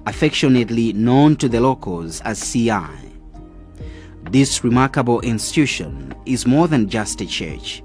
Affectionately known to the locals as CI. This remarkable institution is more than just a church.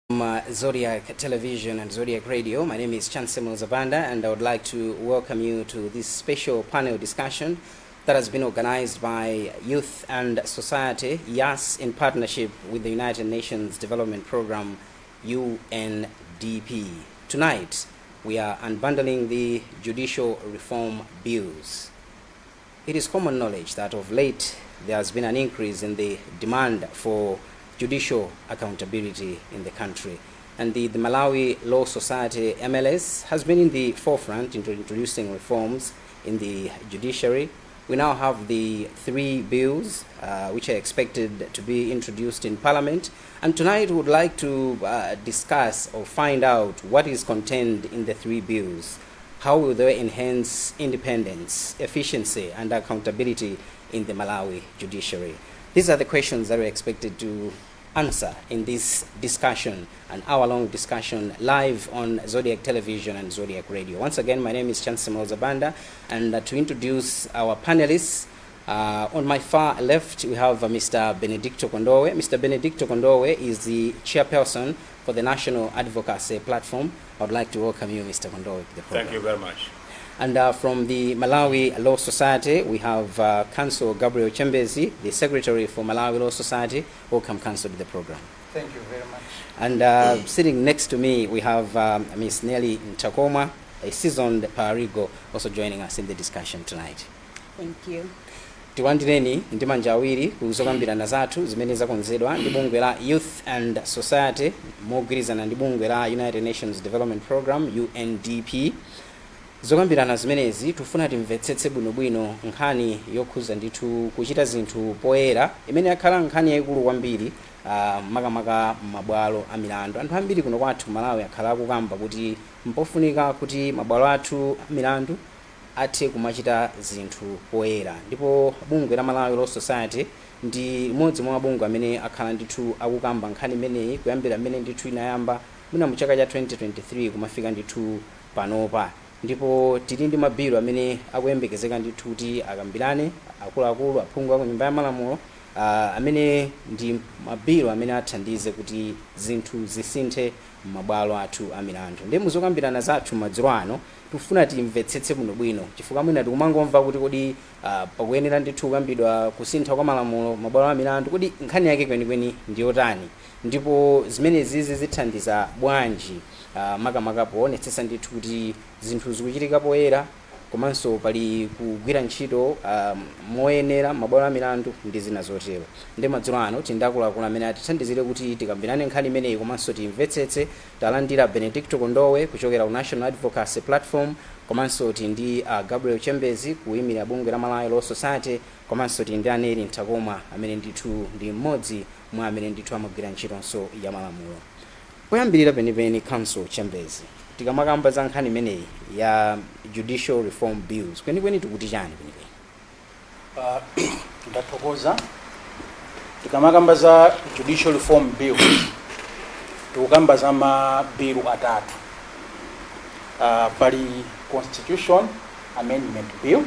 From Zodiak Television and Zodiak Radio. My name is Chance Zabanda, and I would like to welcome you to this special panel discussion that has been organized by Youth and Society, YAS, in partnership with the United Nations Development Program, UNDP. Tonight, we are unbundling the judicial reform bills. It is common knowledge that of late there has been an increase in the demand for judicial accountability in the country. And the Malawi Law Society, MLS, has been in the forefront in introducing reforms in the judiciary. We now have the three bills which are expected to be introduced in Parliament. And tonight we would like to discuss or find out what is contained in the three bills. How will they enhance independence, efficiency, and accountability in the Malawi judiciary? These are the questions that we're expected to answer in this discussion, an hour-long discussion live on Zodiak Television and Zodiak Radio. Once again, my name is Chance Zabanda, and to introduce our panelists, on my far left, we have Mr. Benedicto Kondowe. Mr. Benedicto Kondowe is the chairperson for the National Advocacy Platform. I would like to welcome you, Mr. Kondowe, to the program. Thank you very much. And from the Malawi Law Society, we have Counsel Gabriel Chembezi, the Secretary for Malawi Law Society. Welcome, Counsel, to the program. Thank you very much. And sitting next to me, we have Ms. Nelly Ntakoma, a seasoned paralegal, also joining us in the discussion tonight. Thank you. Tilandireni ndi manja awiri kuzokambirana zathu zimene zakonzedwa ndi bungwe la Youth and Society mogwirizana ndi bungwe la United Nations Development Program, UNDP. Zokambirana zimenezi tifuna timvetsetse bwinobwino nkhani yokhuza ndithu kuchita zinthu poyera, imene yakhala nkhani yayikulu kwambiri, makamaka m'mabwalo a milandu. Anthu ambiri kuno kwathu Malawi akhala akukamba kuti mpofunika kuti mabwalo athu a milandu athe kumachita zinthu poyera, ndipo bungwe la Malawi Law Society ndi limodzi mwa mabungwe amene akhala ndithu akukamba nkhani imeneyi kuyambira mmene ndithu inayamba mwina mu chaka cha 2023 kumafika ndithu panopa. Ndipo tili ndi mabilu amene akuyembekezeka ndithu kuti akambirane akuluakulu aphungu aku Nyumba ya Malamulo, amene ndi mabilu amene athandize kuti zinthu zisinthe m'mabwalo athu a milandu. Ndi muzokambirana zathu madzulo ano tikufuna timvetsetse bwinobwino, chifukwa mwina tikumangomva kuti kodi pakuyenera ndithu kukambidwa kusintha kwa malamulo mabwalo a milandu, kodi nkhani yake kwenikweni ndiyotani? Ndipo zimenezizi zithandiza bwanji, makamaka poonetsetsa ndithu kuti zinthu zikuchitika poyera komanso pali kugwira ntchito moyenera mabwalo a milandu ndi zina zotero? Ndi madzulo ano tili ndi akuluakulu amene atithandizire kuti tikambirane nkhani imeneyi komanso timvetsetse. Talandira Benedicto Kondowe kuchokera ku National Advocacy Platform, komanso tili ndi Gabriel Chembezi kuyimira bungwe la Malawi Law Society, komanso tili ndi Aneli Ntakoma amene ndithu ndi mmodzi mwa amene ndithu amagwira ntchitonso ya malamulo. Poyambirira penipeni, Counsel Chembezi, tikamakamba za nkhani imeneyi ya judicial reform bills, kwenikweni tikuti chani kwenikweni? Ndathokoza. Tikamakamba za judicial reform bill, tikukamba za mabilu atatu. Pali Constitution Amendment Bill,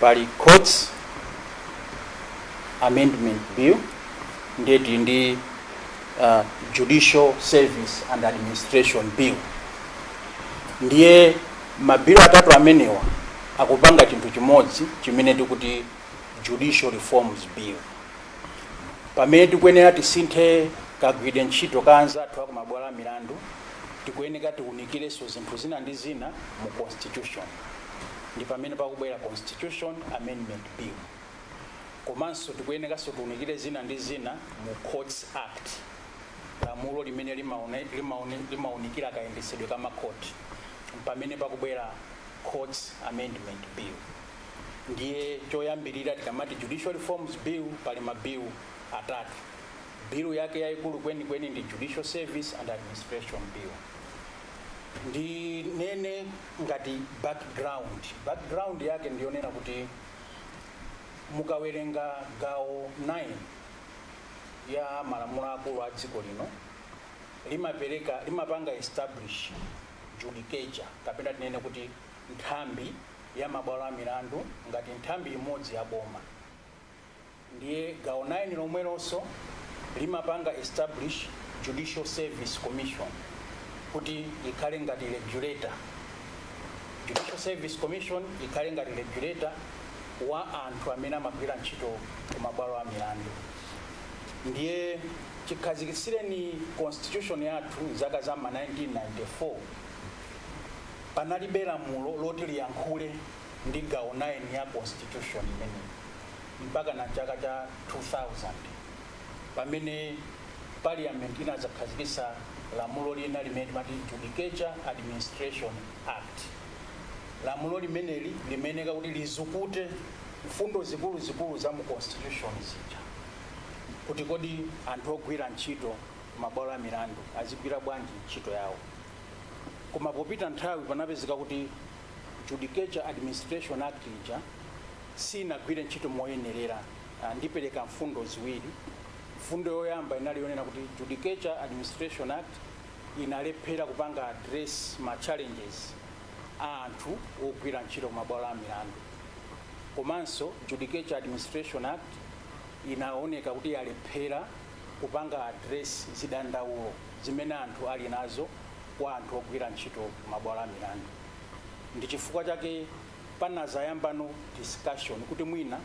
pali Courts Amendment Bill, ndiye tili ndi Judicial Service and Administration Bill. Ndiye mabilu atatu amenewa akupanga chinthu chimodzi chimene tikuti Judicial Reforms Bill. Pamene tikuyenera tisinthe kagwidwe ntchito ka anzathu akumabwalo a milandu, tikuyeneka tiwunikirenso zinthu zina ndi zina mu constitution. Ndi pamene pakubwera Constitution Amendment Bill. Komanso tikuyenekanso tiwunikire zina ndi zina mu Courts Act, lamulo limene limawunikira kayendetsedwe ka makhoti, pamene pakubwera Courts Amendment Bill. Ndiye choyambirira, tikamati Judicial Reforms Bill, pali mabilu atatu. Bilu yake yayikulu kwenikweni ndi Judicial Service and Administration Bill. Ndinene ngati background yake ndiyonena kuti mukawerenga gawo 9 ya malamulo akulu a dziko lino, limapereka, limapanga establish judicature, kapena tinene kuti nthambi ya mabwalo a milandu ngati nthambi imodzi ya boma. Ndiye gawo 9 lomwelonso limapanga establish Judicial Service Commission kuti ikhale ngati regulator. Judicial Service Commission ikhale ngati regulator wa anthu amene amagwira ntchito ku mabwalo a milandu. Ndiye chikhazikitsireni constitution yathu mzaka za ma 1994, panalibe lamulo loti liyankhule ndi gawo 9 ya constitution imeneyi mpaka na chaka cha 2000, pamene parliament inadzakhazikitsa lamulo lina limene timati Judicature Administration Act. Lamulo limeneli limeneka kuti lizukute mfundo zikuluzikulu za mu constitution zija, kuti kodi anthu ogwira ntchito mabwalo a milandu azigwira bwanji ntchito yawo. Koma popita nthawi, panapezeka kuti Judicature Administration Act ija sinagwire ntchito moyenerera. Ndipereka mfundo ziwiri. Mfundo yoyamba inali yonena kuti Judicature Administration Act inalephera kupanga address ma challenges a anthu ogwira ntchito kumabwalo a milandu. Komanso Judicature Administration Act inaoneka kuti yalephera kupanga address zidandaulo zimene anthu ali nazo kwa anthu ogwira ntchito kumabwalo a milandu. Ndi chifukwa chake panazayambano discussion kuti mwina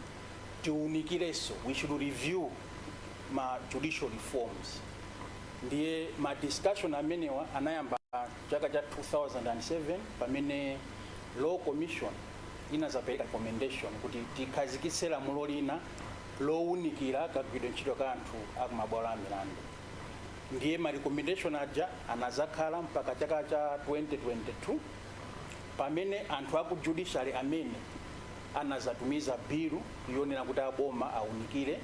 tiunikirenso, we should review ma judicial reforms. Ndiye ma discussion amenewa anayamba chaka cha 2007, pamene Law Commission inazapereka recommendation kuti tikhazikitse lamulo lina lowunikira kagwidwe ntchito ka anthu akumabwalo a milandu. Ndiye ma recommendation aja anazakhala mpaka chaka cha 2022, pamene anthu aku judiciary amene anazatumiza bilu yonena kuti aboma awunikire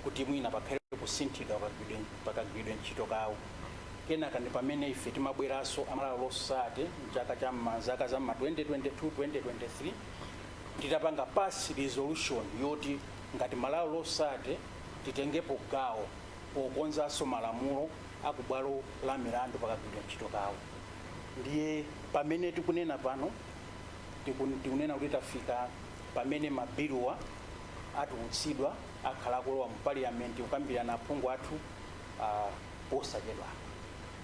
kuti mwina pakhale kusinthidwa pakagwidwe ntchito kawo. Kenaka ndi pamene ife timabweranso a Malawi Law Society mchaka cha zaka za ma 2022 2023, titapanga pass resolution yoti ngati Malawi Law Society titengepo gawo pokonzanso malamulo akubwalo la milandu pakagwidwe ntchito kawo. Ndiye pamene tikunena pano, tikunena kuti tafika pamene mabiluwa atulutsidwa, akhala akulowa mu parliament kukambirana aphungu athu posachedwa.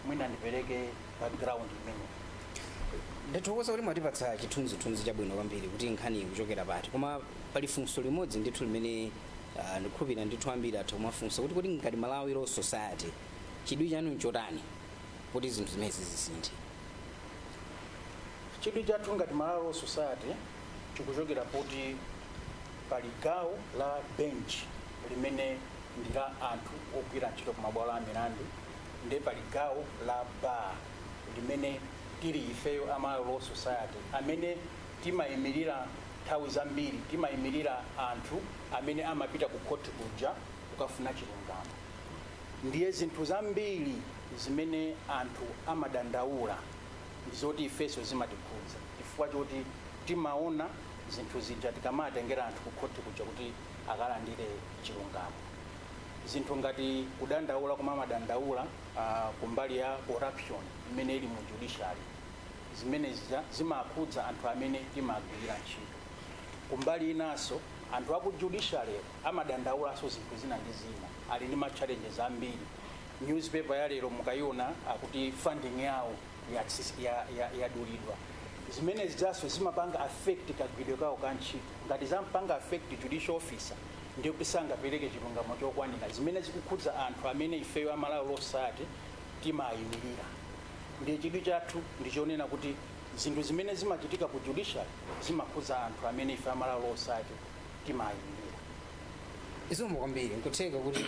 Mwina ndipereke background imene. Ndathokoza kuti mwatipatsa chithunzithunzi chabwino kwambiri kuti nkhani ikuchokera pati. Koma pali funso limodzi ndithu limene ndikukhulupirira ndithu ambiri atha kumafunsa kuti, kodi ngati Malawi Law Society Chidwi chanu nchotani kuti zinthu zimenezi zisinthe? Chidwi chathu ngati Malawi Law Society chikuchokera poti pali gawo la bench limene ndi la anthu ogwira ntchito ku mabwalo a milandu, ndi pali gawo la bar limene tili ifeyo a Malawi Law Society, amene timayimirira, nthawi zambiri timayimirira anthu amene amapita ku khoti kuja kukafuna chilungamo. Ndiye zinthu zambiri zimene anthu amadandaula ndizoti ifenso zimatikhudza, chifukwa choti timaona zinthu zija tikamatengera anthu ku khoti kuja kuti akalandire chilungamo. Zinthu ngati kudandaula koma amadandaula kumbali ya corruption imene ili mu judiciary, zimene zija zimakhudza anthu amene timagwirira ntchito. Kumbali inanso, anthu aku judiciary amadandaulanso zinthu zina ndi zina, ali ndi ma challenges ambiri. Newspaper ya lero mukayiona, akuti funding yawo yadulidwa. Ya, zimene zijaso zimapanga affect kagwiridwe kawo ka ntchito. Ngati zampanga affect judicial officer, ndiye kuti sangapereke chilungamo chokwanira, zimene zikukhudza anthu amene ifeyo a Malawi Law Society timayimirira. Ndiye chidwi chathu ndichonena kuti zinthu zimene zimachitika ku judiciary zimakhudza anthu amene ife a Malawi Law Society timayimirira. Zikomo kwambiri. Nkutheka kuti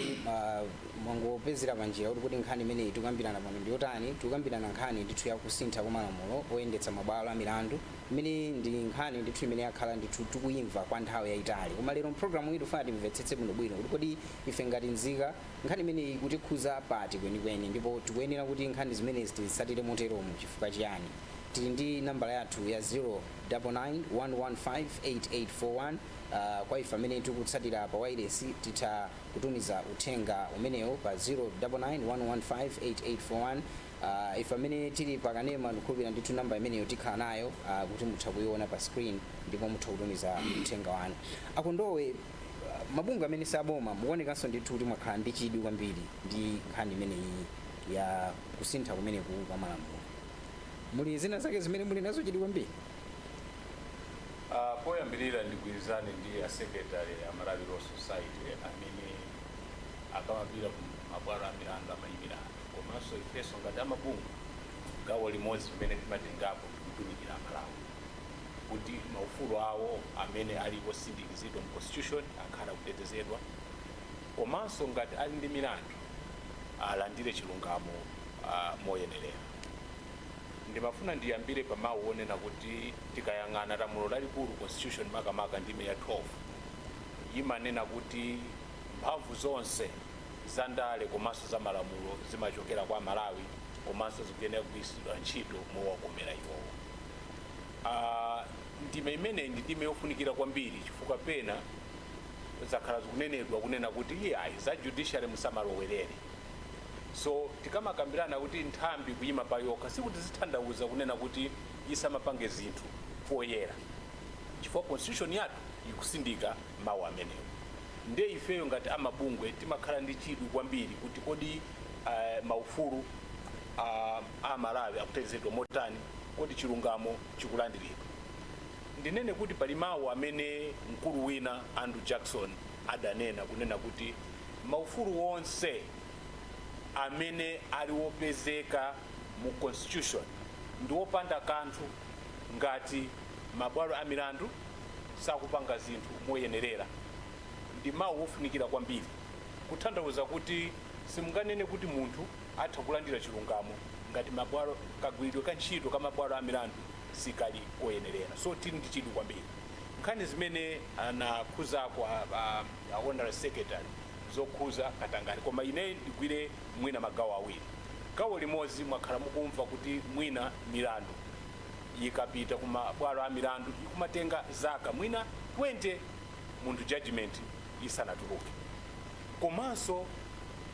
mwangopezera panjira kuti nkhani imeneyi tikukambirana pano ndiyotani. Tikukambirana nkhani ndithu yakusintha kwa malamulo oyendetsa mabwalo a milandu, imene ndi nkhani ndithu imene yakhala ndithu tikuyimva kwa nthawi yayitali. Koma lero mpulogalamu iyi tifuna timvetsetse bwinobwino kuti kodi ife ngati nzika nkhani imeneyi ikutikhuza pati kwenikweni, ndipo tikuyenera kuti nkhani zimenezi tizitsatire moteromo chifukwa chiyani. Tili ndi nambala yathu ya 0991158841. Kwa ife amene tikutsatira pa wireless, titha kutumiza uthenga umenewo pa 0991158841. Ife amene tili pa kanema, ndikukhulupirira ndithu namba imeneyo tikhala nayo kuti mutha kuiona pa screen ndipo mutha kutumiza uthenga wanu. Akondowe, mabungwe amene saboma, mukuonekanso ndithu kuti mwakhala ndi chidwi kwambiri ndi nkhani imeneyi ya kusintha kumeneku kwa malamulo. Muli zina zake zimene muli nazo chidwi kwambiri? Poyambirira ndigwirizane ndi a secretary a Malawi Law Society amene akamapita ku mabwalo a milandu amayimira anthu, komanso ifenso ngati amabungwe gawo limodzi limene timatengapo ndikutumikira Amalawi kuti maufulu awo amene ali osindikizidwa mu constitution akhala kutetezedwa, komanso ngati ali ndi milandu alandire chilungamo moyenerera. Ndimafuna ndiyambire pa mawu onena kuti tikayang'ana lamulo lalikulu, constitution, makamaka ndime ya 12, imanena kuti mphamvu zonse za ndale komanso za malamulo zimachokera kwa Malawi, komanso zikuyenera kugwiritsidwa ntchito mowakomera iwowo. Ndime imeneyi ndi ndime yofunikira kwambiri, chifukwa pena zakhala zikunenedwa kunena kuti iyayi, za judiciary musamalowerere. So tikamakambirana kuti nthambi kuyima pa yokha, sikuti zithandauza kunena kuti isamapange zinthu poyera, chifukwa constitution yathu ikusindika mawu amenewo. Ndiye ifeyo ngati amabungwe timakhala ndi chidwi kwambiri kuti kodi maufulu a Malawi akutetezedwa motani, kodi chilungamo chikulandiridwa. Ndinene kuti pali mawu amene mkulu wina Andrew Jackson adanena kunena kuti maufulu onse amene ali wopezeka mu constitution ndi wopanda kanthu ngati mabwalo a milandu sakupanga zinthu moyenerera. Ndi mawu ofunikira kwambiri, kutanthauza kuti simunganene kuti munthu atha kulandira chilungamo ngati mabwalo, kagwiridwe ka ntchito ka mabwalo a milandu sikali koyenerera. So tili ndi chidwi kwambiri nkhani zimene anakhuzako a honorary secretary zokhuza katangale. Koma ine ndigwire mwina magawo awiri. Gawo limodzi, mwakhala mukumva kuti mwina milandu ikapita ku mabwalo a milandu ikumatenga zaka mwina 20 munthu judgment isanatuluke, komanso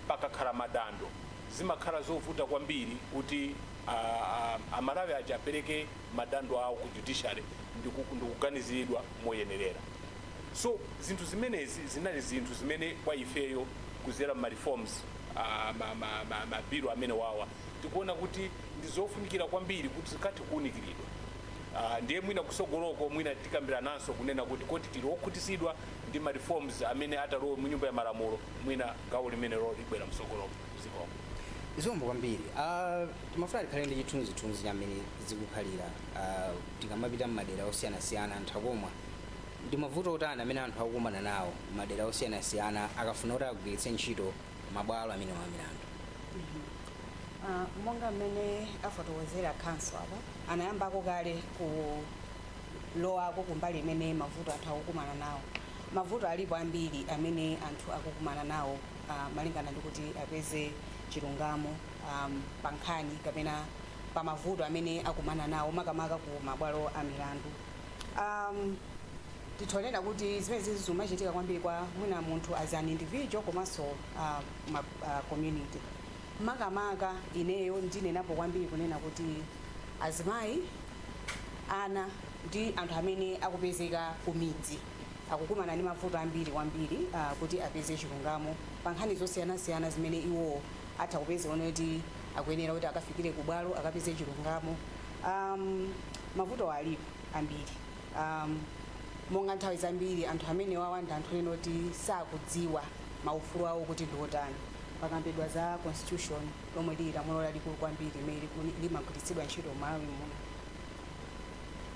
pakakhala madando zimakhala zovuta kwambiri kuti Amalawi aja apereke madando awo ku judiciary ndikuganiziridwa moyenerera. So zinthu zimenezi zinali zinthu zimene kwa ifeyo kuzera ma reforms, mabilu amene wawa, tikuona kuti ndi zofunikira kwambiri kuti zikathe kuwunikiridwa. Ndiye mwina kusogoloko mwina tikambirananso kunena kuti kodi tili okhutisidwa ndi ma reforms amene atalowe mu nyumba ya malamulo. Mwina gawo limenelo libwera msogoloko. Zikomo. Zikomo kwambiri. Timafuna tikhale ndi chithunzithunzi chamene zikukhalira tikamapita mmadera osiyanasiyana, anthu akomwa ndi mavuto otani amene anthu akukumana nawo madera osiyanasiyana akafuna kuti agwiritse ntchito mabwalo amene wa milandu. Monga mmene afotokozera counsel apa, anayambako kale kulowako kumbali imene mavuto anthu akukumana nawo. Mavuto alipo ambiri amene anthu akukumana nawo malingana ndi kuti apeze chilungamo pa nkhani kapena pa mavuto amene akumana nawo, makamaka ku mabwalo a milandu. Titonena kuti zimene zimachitika kwambiri kwa mwina munthu as an individual komanso ma community. Makamaka ineyo ndinenapo kwambiri kunena kuti azimayi, ana ndi anthu amene akupezeka ku midzi akukumana ndi mavuto ambiri kwambiri kuti apeze chilungamo pa nkhani zosiyanasiyana zimene iwo atha kupeza kuti akuyenera kuti akafikire ku bwalo akapeze chilungamo. Mavuto alipo ambiri. Monga nthawi zambiri anthu amene wawa ndi anthu ena oti sakudziwa maufulu awo kuti ndi otani. Pakambidwa za constitution lomwe lili lamulo lalikulu kwambiri limene limagwiritsidwa ntchito m'Malawi muno.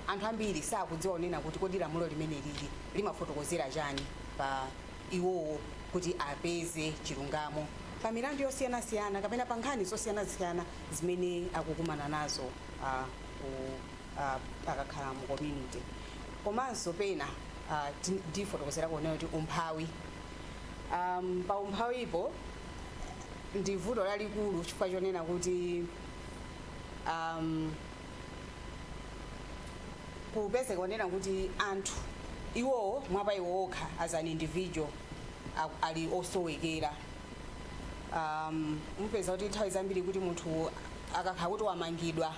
Anthu ambiri sakudziwa kunena kuti kodi lamulo limene lili limafotokozera chani pa iwowo kuti apeze chilungamo pa milandu yosiyanasiyana kapena pa nkhani zosiyanasiyana zimene akukumana nazo akakhala mu community. Komanso pena ndifotokozera kuonera kuti umphawi, pa umphawipo ndi vuto lalikulu chifukwa chonena kuti kupezeka kunena kuti anthu iwowo mwapa iwo okha as an individual ali osowekera. Mupeza kuti nthawi zambiri kuti munthu akakhala kuti wamangidwa,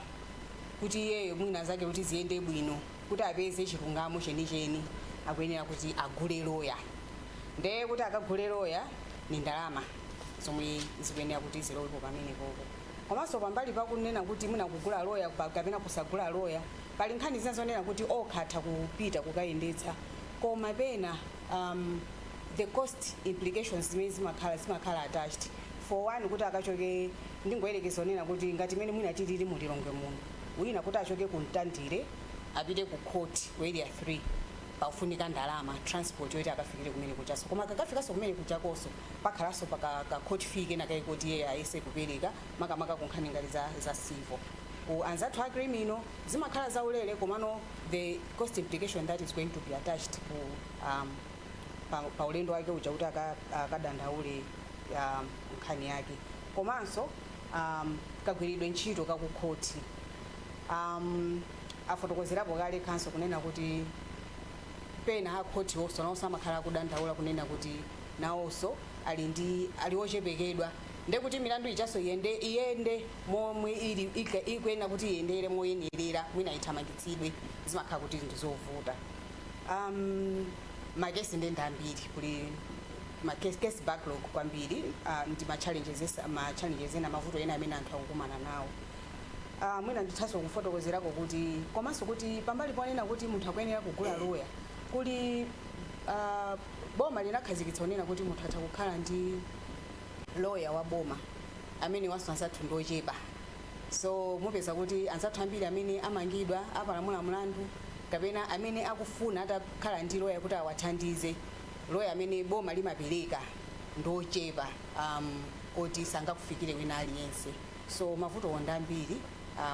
kuti iyeyo mwina zake kuti ziyende bwino, kuti apeze chilungamo chenicheni, akuyenera kuti agule loya. Ndiye kuti akagule loya ni ndalama zomwe zikuyenera kuti zilowepo pamenepopo. Komanso pambali pakunena kuti mwina kugula loya kapena kusagula loya, pali nkhani zina zonena kuti okha atha kupita kukayendetsa, koma pena the cost implications zimene zimakhala attached. For one, kuti akachoke, ndingoyerekeza onena kuti ngati imene mwina tilili mu Lilongwe muno, wina kuti achoke ku Mtandire apite ku court ku Area 3, pafunika ndalama transport yoti akafikire kumene kuchaso. Koma akakafikanso kumene kuchakonso, pakhalanso paka ka court fee kena kaye kuti iye ayese kupereka, makamaka ku nkhani ngati za civil. Ku anzathu a criminal zimakhala zaulere, komano the cost implication that is going to be attached ku pa ulendo wake uja kuti akadandaule nkhani yake. Komanso kagwiridwe ntchito kakukhoti, afotokozerapo kale counsel kunena kuti pena akhoti onso nawonso amakhala akudandaula kunena kuti nawonso ali ochepekedwa, ndekuti milandu ichaso iyende iyende momwe ili ikuyenera kuti iyendere moyenerera, mwina ithamangitsidwe, zimakhala kuti ndizovuta. Makesi ndende ambiri, kuli ma case backlog kwambiri, ndi ma challenges ena, mavuto ena amene anthu akukumana nawo. Mwina ndithanso kufotokozerako kuti komanso kuti pambali ponena kuti munthu akuyenera kugula loya, kuli boma linakhazikitsa kunena kuti munthu atha kukhala ndi loya wa boma, amene waso anzathu ndochepa. So mupeza kuti anzathu ambiri amene amangidwa, apalamula mlandu, kapena amene akufuna atakhala ndi loya kuti awathandize, loya amene boma limapereka ndochepa kuti sangakufikire wina aliyense. So mavuto ndi ambiri,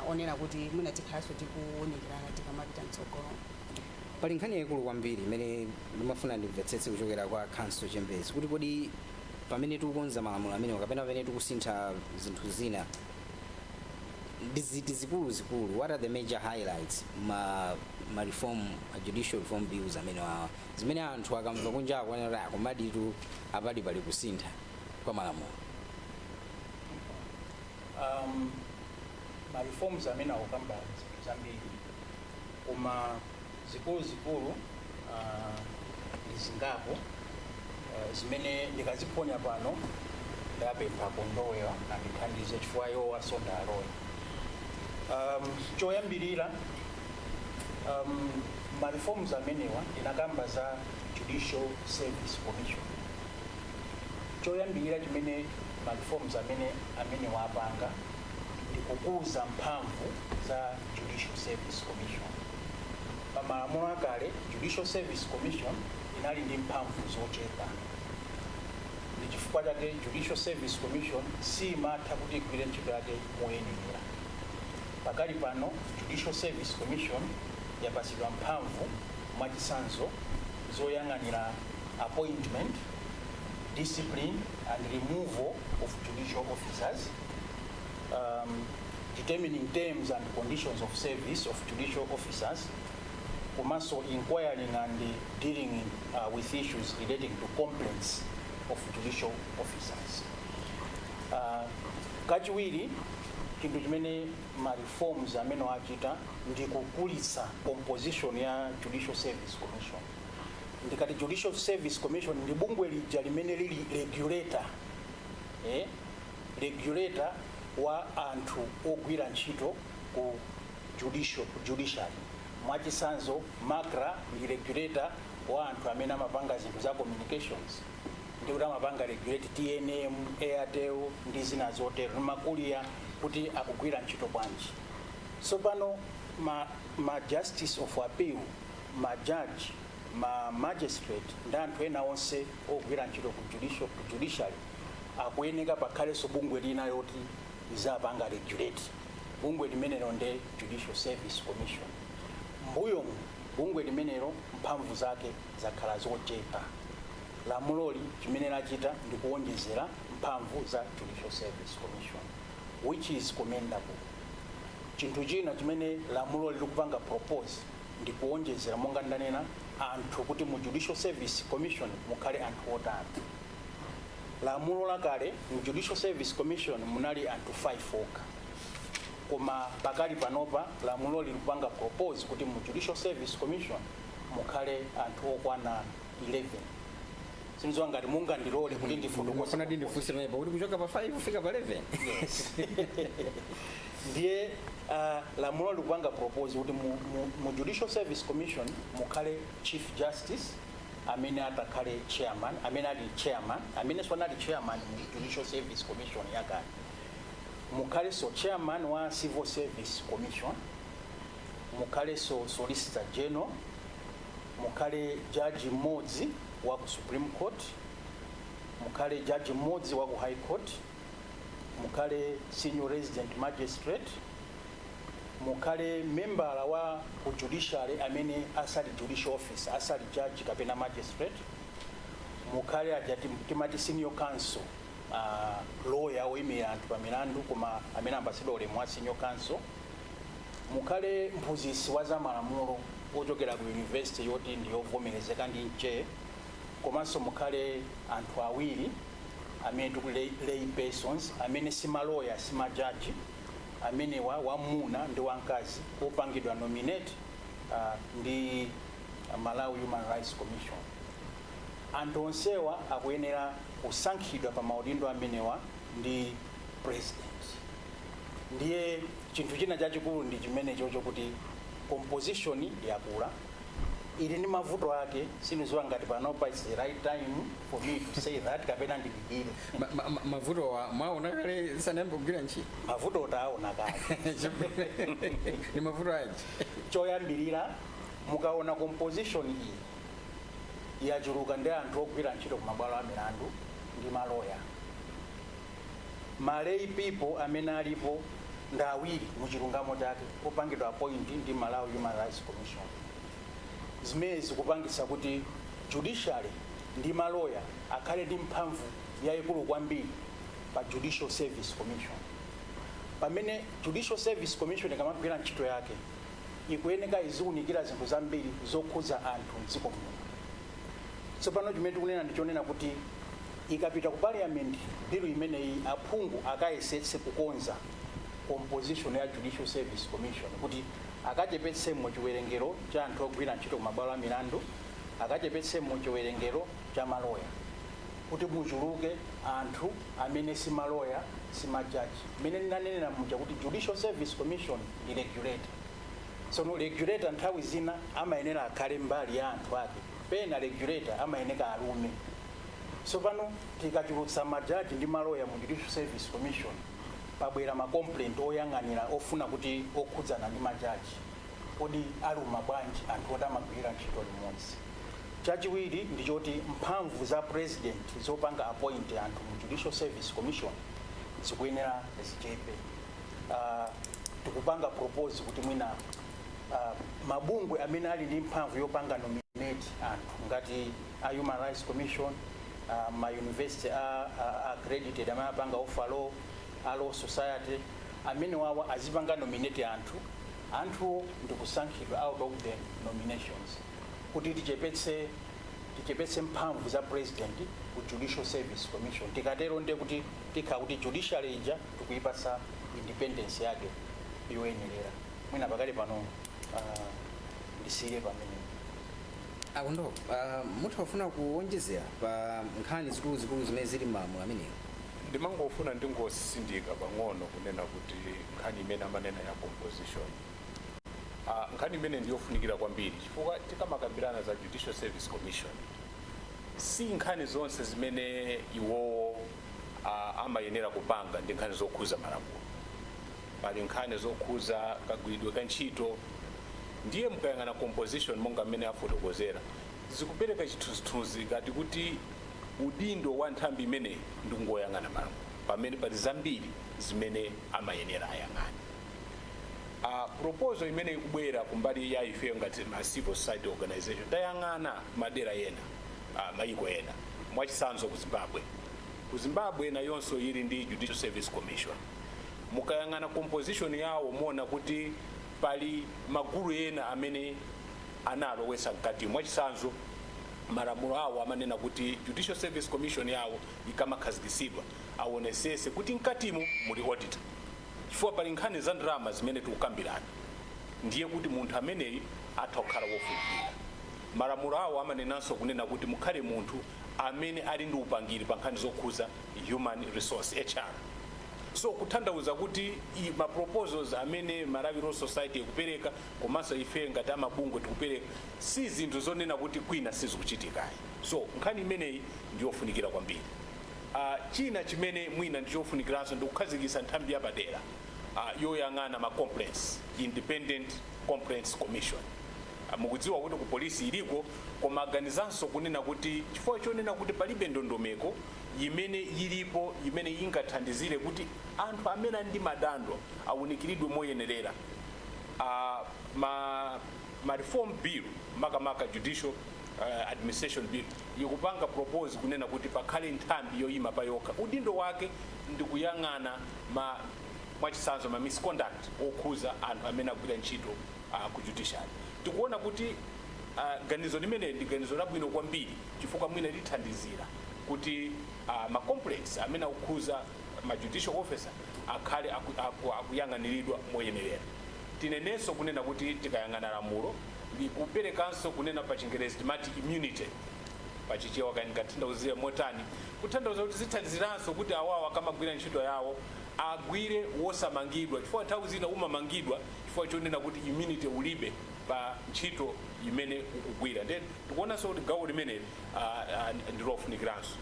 onena kuti mwina tikhalanso tikuwunikirana tikamapita mtsogolo. Pali nkhani yayikulu kwambiri imene ndimafuna ndimvetsetse kuchokera kwa counsel Chembezi, kuti kodi pamene tikukonza malamulo amenewa kapena pamene tikusintha zinthu zina, ndi ziti zikuluzikulu, what are the major highlights ma reform, ma judicial reform bills amene wawa, zimene anthu akamva kunja akuonera kuti akomaditu apali pali kusintha kwa malamulo? Ma reforms amene akukamba zinthu zambiri, koma zikuluzikulu ndi zingapo zimene ndikaziphonya pano ndapempha kondowewa andithandize chifukwa iwo wasonda aloya. Choyambirira, ma reforms amenewa ndinakamba za Judicial Service Commission. Choyambirira chimene ma reforms amene wapanga ndi kukuza mphamvu za Judicial Service Commission. Pa malamulo akale, Judicial Service Commission inali ndi mphamvu zochepa. Ndi chifukwa chake Judicial Service Commission simatha kuti igwire ntchito yake moyenera. Pakali pano Judicial Service Commission yapatsidwa mphamvu, mwachitsanzo, zoyang'anira appointment, discipline and removal of judicial officers, determining terms and conditions of service of judicial officers, komanso inquiring and dealing with issues relating to complaints of judicial officers. Kachiwiri, chinthu chimene ma reforms amene achita ndi kukulitsa composition ya Judicial Service Commission. Ndikati Judicial Service Commission, ndi bungwe lija limene lili regulator, regulator wa anthu ogwira ntchito ku judiciary. Mwachitsanzo, MACRA ndi regulator wa anthu amene amapanga zinthu za communications, ndi kuti amapanga regulate TNM, Airtel ndi zina zotero, ndi makuliya, kuti akugwira ntchito bwanji. So pano ma justice of appeal, ma judge, ma magistrate ndi anthu ena onse ogwira ntchito ku judiciary akuyeneka pakhalenso bungwe lina loti lizapanga regulate. Bungwe limenelo ndi Judicial Service Commission. Mbuyomu bungwe limenelo mphamvu zake zakhala zochepa. Lamuloli chimene lachita ndi kuwonjezera mphamvu za Judicial Service Commission, which is commendable. Chinthu china chimene lamulo likupanga propose ndi kuwonjezera, monga ndanena, anthu kuti mu Judicial Service Commission mukhale anthu otatu. Lamulo lakale, mu Judicial Service Commission munali anthu 5 okha, koma pakali panopa lamulo likupanga propose kuti mu Judicial Service Commission mukhale anthu okwana 11. Sindidziwa ngati mungandilole kuti ndifotokoze. Ndimafuna ndifunse pamenepo kuti kuchoka pa 5 kufika pa 11. Yes. Ndiye lamulo likupanga propose kuti mu Judicial Service Commission mukhale Chief Justice amene atakhale chairman, amene ali chairman, amene anali chairman mu Judicial Service Commission yakale, mukhalenso chairman wa Civil Service Commission, mukhalenso Solicitor General, mukhale jaji mmodzi wa ku Supreme Court, mukhale jaji mmodzi wa ku High Court, mukhale senior resident magistrate, mukhale membala wa ku judiciary amene asali judicial officer, asali judge kapena magistrate, mukhale aja timati senior counsel, lawyer woyimira anthu pa milandu koma amene ambasidwa ulemu wa senior counsel, mukhale mphunzitsi wa zamalamulo ochokera ku university yoti ndi yovomerezeka ndi NCHE, komanso mukhale anthu awiri amene tikuti lay persons, amene simaloya, simajaji, amenewa wamuna ndi wamkazi, opangidwa nominate ndi Malawi Human Rights Commission. Anthu onsewa akuyenera kusankhidwa pa maudindo amenewa ndi President. Ndiye chinthu china chachikulu ndi chimenecho, chokuti composition yakula, ili ndi mavuto ake. Sindidziwa ngati panopa it's the right time for me to say that kapena ndidikire. Mavuto wa mwaona kale sanayambe kugwira ntchito? Mavuto taona kale. Ni mavuto aji? Choyambirira, mukaona composition iyi yachuluka ndi anthu ogwira ntchito ku mabwalo a milandu ndi maloya. Ma lay people amene alipo ndi awiri, muchilungamo chake, opangidwa appoint ndi Malawi Human Rights Commission. Zimene zikupangisa kuti judiciary ndi maloya akhale ndi mphamvu yayikulu kwambiri pa Judicial Service Commission, pamene Judicial Service Commission ikamagwira ntchito yake ikuyeneka iziwunikira zinthu zambiri zokhudza anthu mdziko muno. Tsopano chimene tikunena ndichonena kuti ikapita ku Parliament bill imeneyi, aphungu akayesetse kukonza composition ya Judicial Service Commission kuti akachepetsemo chiwerengero cha anthu ogwira ntchito ku mabwalo a milandu, akachepetsemo chiwerengero cha maloya, kuti muchuluke anthu amene si maloya, si majaji. Mmene ndinanenera muja kuti Judicial Service Commission ndi regulator, so regulator nthawi zina amayenera akhale mbali ya anthu ake, pena regulator amayeneka alume. Tsopano tikachulutsa majaji ndi maloya mu Judicial Service Commission, pabwera ma complaint oyang'anira ofuna kuti okhudzana ndi majaji, kodi aluma bwanji anthu oti amagwirira ntchito limodzi? Chachiwiri ndichoti mphamvu za president zopanga appoint anthu mu Judicial Service Commission zikuyenera zichepe. Tikupanga propose kuti mwina mabungwe amene ali ndi mphamvu yopanga nominate anthu ngati a Human Rights Commission, ma university a accredited amene apanga offer law, a Law Society, amene wawa azipanga nominate anthu, anthuwo ndikusankhidwa out of the nominations, kuti tichepetse mphamvu za president ku Judicial Service Commission. Tikatero ndiye kuti tikhala kuti judiciary ija tikuyipatsa independence yake yoyenerera. Mwina pakali pano ndisiye pamene. Akundo, mutha kufuna kuwonjezera pa nkhani zikuluzikulu zimene zili m'malamulo amenewo? Ndimangofuna ndingosindika pang'ono kunena kuti nkhani imene amanena ya composition, nkhani imene ndiyofunikira kwambiri, chifukwa tikamakambirana za Judicial Service Commission, si nkhani zonse zimene iwowo amayenera kupanga ndi nkhani zokhuza malamulo. Pali nkhani zokhuza kagwiridwe ka ntchito. Ndiye mukayang'ana composition monga mmene afotokozera, zikupereka chithunzithunzi ngati kuti udindo wa nthambi imeneyi ndi kungoyang'ana malamulo, pamene pali zambiri zimene amayenera ayang'ane. Proposal imene ikubwera kumbali ya ife ngati ma civil society organization, tayang'ana madera ena, mayiko ena, mwachitsanzo ku Zimbabwe. Ku Zimbabwe nayonso ili ndi Judicial Service Commission. Mukayang'ana composition yawo, muona kuti pali magulu ena amene analowesa mkati. Mwachitsanzo, malamulo awo amanena kuti Judicial Service Commission yawo ikamakhazikitsidwa, aonesese kuti mkatimo muli auditor, chifukwa pali nkhani za ndalama zimene tikukambirana, ndiye kuti munthu ameneyi atha kukhala wofunikira. Malamulo awo amanenanso kunena kuti mukhale munthu amene ali ndi upangiri pa nkhani zokhuza human resource, HR. So kutanthauza kuti ma proposals amene Malawi Law Society ikupereka, komanso ife ngati amabungwe tikupereka, si zinthu zonena kuti kwina sizikuchitikayi. So nkhani imeneyi ndiyofunikira kwambiri. China chimene mwina ndichofunikiranso ndikukhazikitsa nthambi yapadera yoyang'ana ma complaints, Independent Complaints Commission. Mukudziwa kuti ku polisi iliko, koma aganizanso kunena kuti chifukwa chonena kuti palibe ndondomeko imene ilipo imene ingathandizire kuti anthu amene ali ndi madando awunikiridwe moyenerera, ma reform bill, makamaka Judicial Administration Bill, ikupanga propose kunena kuti pakhale nthambi yoyima pa yokha, udindo wake ndi kuyang'ana ma mwachitsanzo ma misconduct okhuza anthu amene agwira ntchito ku judiciary. Tikuona kuti ganizo limene ndi ganizo labwino kwambiri, chifukwa mwina lithandizira kuti ma complaints amene akukhuza ma judicial officer akhale akuyang'aniridwa moyenerera. Tinenenso kunena kuti tikayang'ana lamulo likuperekanso kunena pa Chingerezi timati immunity, pachichewa kani katanthauzira motani, kutanthauza kuti zithandiziranso kuti awawo akamagwira ntchito yawo agwire wosamangidwa, chifukwa nthawi zina umamangidwa chifukwa chonena kuti immunity ulibe pa ntchito imene ukugwira. Then tikuonanso kuti gawo limeneli ndilofunikiranso.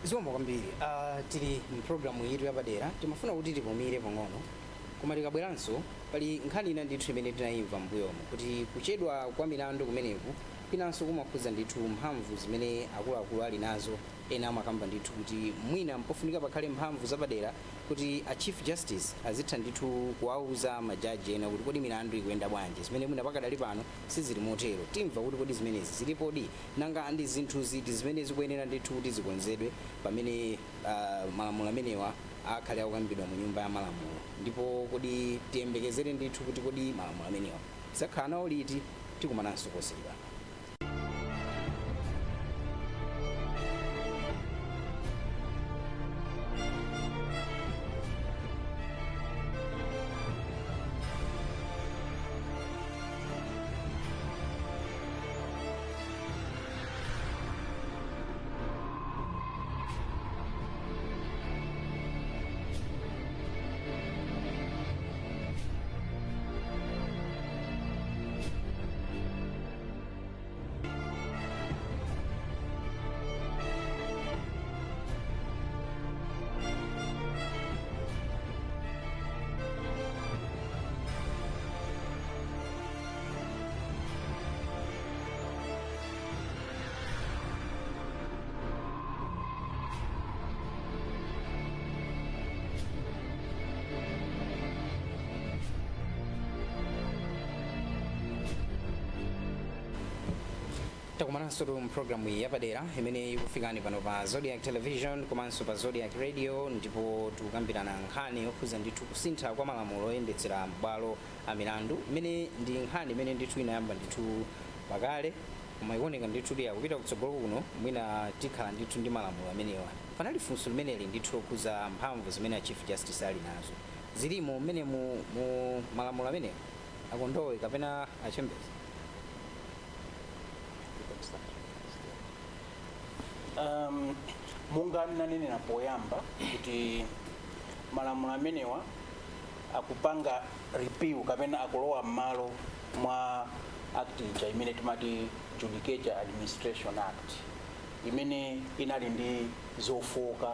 Zikomo kwambiri. Tili mpulogalamu yathu yapadera. Timafuna kuti tipumire pang'ono, koma tikabweranso pali nkhani ina ndithu imene tinayimva m'mbuyomo kuti kuchedwa kwa milandu kumeneku kwinanso kumakhudza ndithu mphamvu zimene akuluakulu ali nazo. Ena amakamba ndithu kuti mwina mpofunika pakhale mphamvu zapadera kuti a Chief Justice azitha ndithu kuwauza majaji ena kuti kodi milandu ikuyenda bwanji, zimene mwina pakadali pano sizili motero. Timva kuti kodi zimenezi zilipodi, nanga ndi zinthu ziti zimene zikuyenera ndithu kuti zikonzedwe pamene malamulo amenewa akhale akukambidwa mu Nyumba ya Malamulo, ndipo kodi tiyembekezere ndithu kuti kodi malamulo amenewa tidzakhala nawo liti? Tikumananso posachedwa. Takumananso tu mpulogalamu iyi yapadera imene ikufikani pano pa Zodiak Television komanso pa Zodiak Radio, ndipo tikukambirana nkhani yokhuza ndithu kusintha kwa malamulo oyendetsera mabwalo a milandu, imene ndi nkhani imene ndithu inayamba ndithu pakale, koma ikuoneka ndithu kuti akupita kutsogolo kuno mwina tikhala ndithu ndi malamulo amenewa. Panali funso limeneli ndithu lokhuza mphamvu zimene a Chief Justice ali nazo, zilimo mmene mu malamulo amenewa, Akondowe kapena Achembezi? You can start. Monga ndinanenera poyamba kuti malamulo amenewa akupanga repeal kapena akulowa m'malo mwa act ija imene timati Judicature Administration Act, imene inali ndi zofoka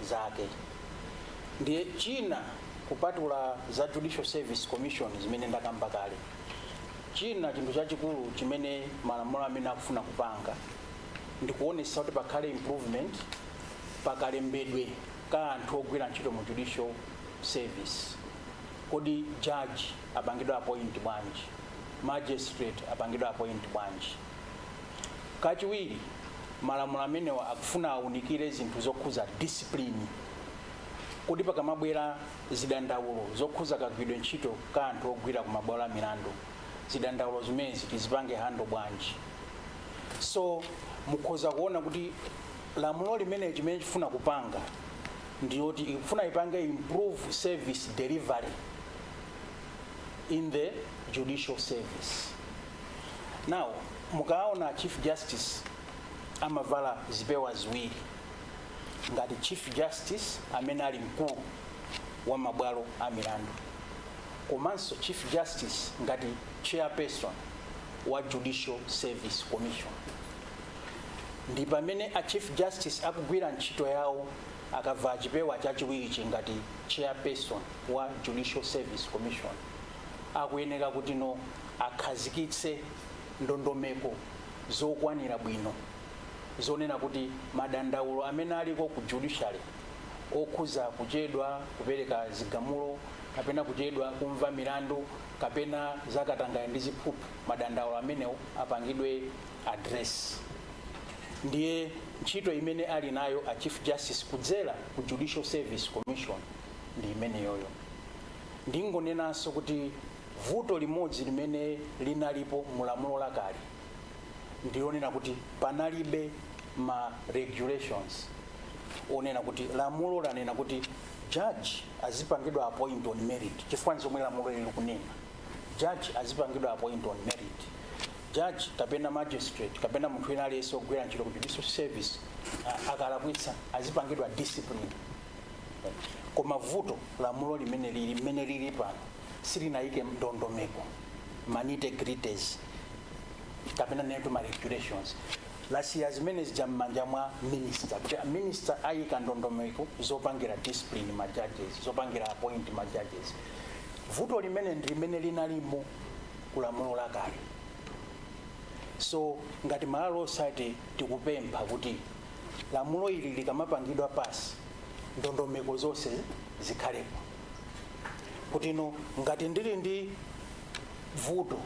zake. Ndiye china, kupatula za Judicial Service Commission zimene ndakamba kale, china chinthu chachikulu chimene malamulo amene akufuna kupanga ndikuonetsa kuti pakhale improvement pakalembedwe ka anthu ogwira ntchito mu judicial service. Kodi judge apangidwa appoint bwanji? Magistrate apangidwa appoint bwanji? Kachiwiri, malamulo amenewa akufuna awunikire zinthu zokhuza discipline, kuti pakamabwera zidandaulo zokhuza kagwidwe ntchito ka anthu ogwira ku mabwalo a milandu, zidandaulo zimenezi tizipange handle bwanji? So mukhoza kuona kuti lamulo limene chimene chifuna kupanga ndiyoti ikufuna ipange improve service delivery in the judicial service. Now, mukaona Chief Justice amavala zipewa ziwiri, ngati Chief Justice amene ali mkulu wa mabwalo a milandu, komanso Chief Justice ngati chairperson wa Judicial Service Commission. Ndi pamene a Chief Justice akugwira ntchito yawo, akavala chipewa chachiwirichi ngati chairperson wa Judicial Service Commission, akuyenera kuti no akhazikitse ndondomeko zokwanira bwino zonena kuti madandaulo amene aliko ku judiciary okhuza kuchedwa kupereka zigamulo kapena kuchedwa kumva milandu kapena zakatangale ndi ziphuphu, madandaulo amenewo apangidwe address. Ndiye ntchito imene ali nayo a Chief Justice kudzera ku Judicial Service Commission ndi imeneyoyo. Ndingonenanso kuti vuto limodzi limene linalipo mulamulo lakale ndilonena kuti panalibe ma regulations onena kuti lamulo lanena kuti judge azipangidwa appoint on merit, chifukwa zomwe lamulo lili kunena, judge azipangidwa appoint on merit, judge kapena magistrate kapena munthu wina aliyense ogwira ntchito ku judicial service akalakwitsa azipangidwa discipline. Koma vuto, lamulo limene lili limene lili pano silinayike ndondomeko, ma nitty-gritties kapena netu ma regulations. Lasiya zimene zija m'manja mwa minister, kuti minister ayika ndondomeko zopangira discipline ma judges, zopangira appoint ma judges. Vuto limene ndi limene linalimo kulamulo lakale. So ngati Malawi Law Society tikupempha kuti lamulo ili likamapangidwa pass, ndondomeko zonse zikhalepo, kuti no ngati ndili ndi vuto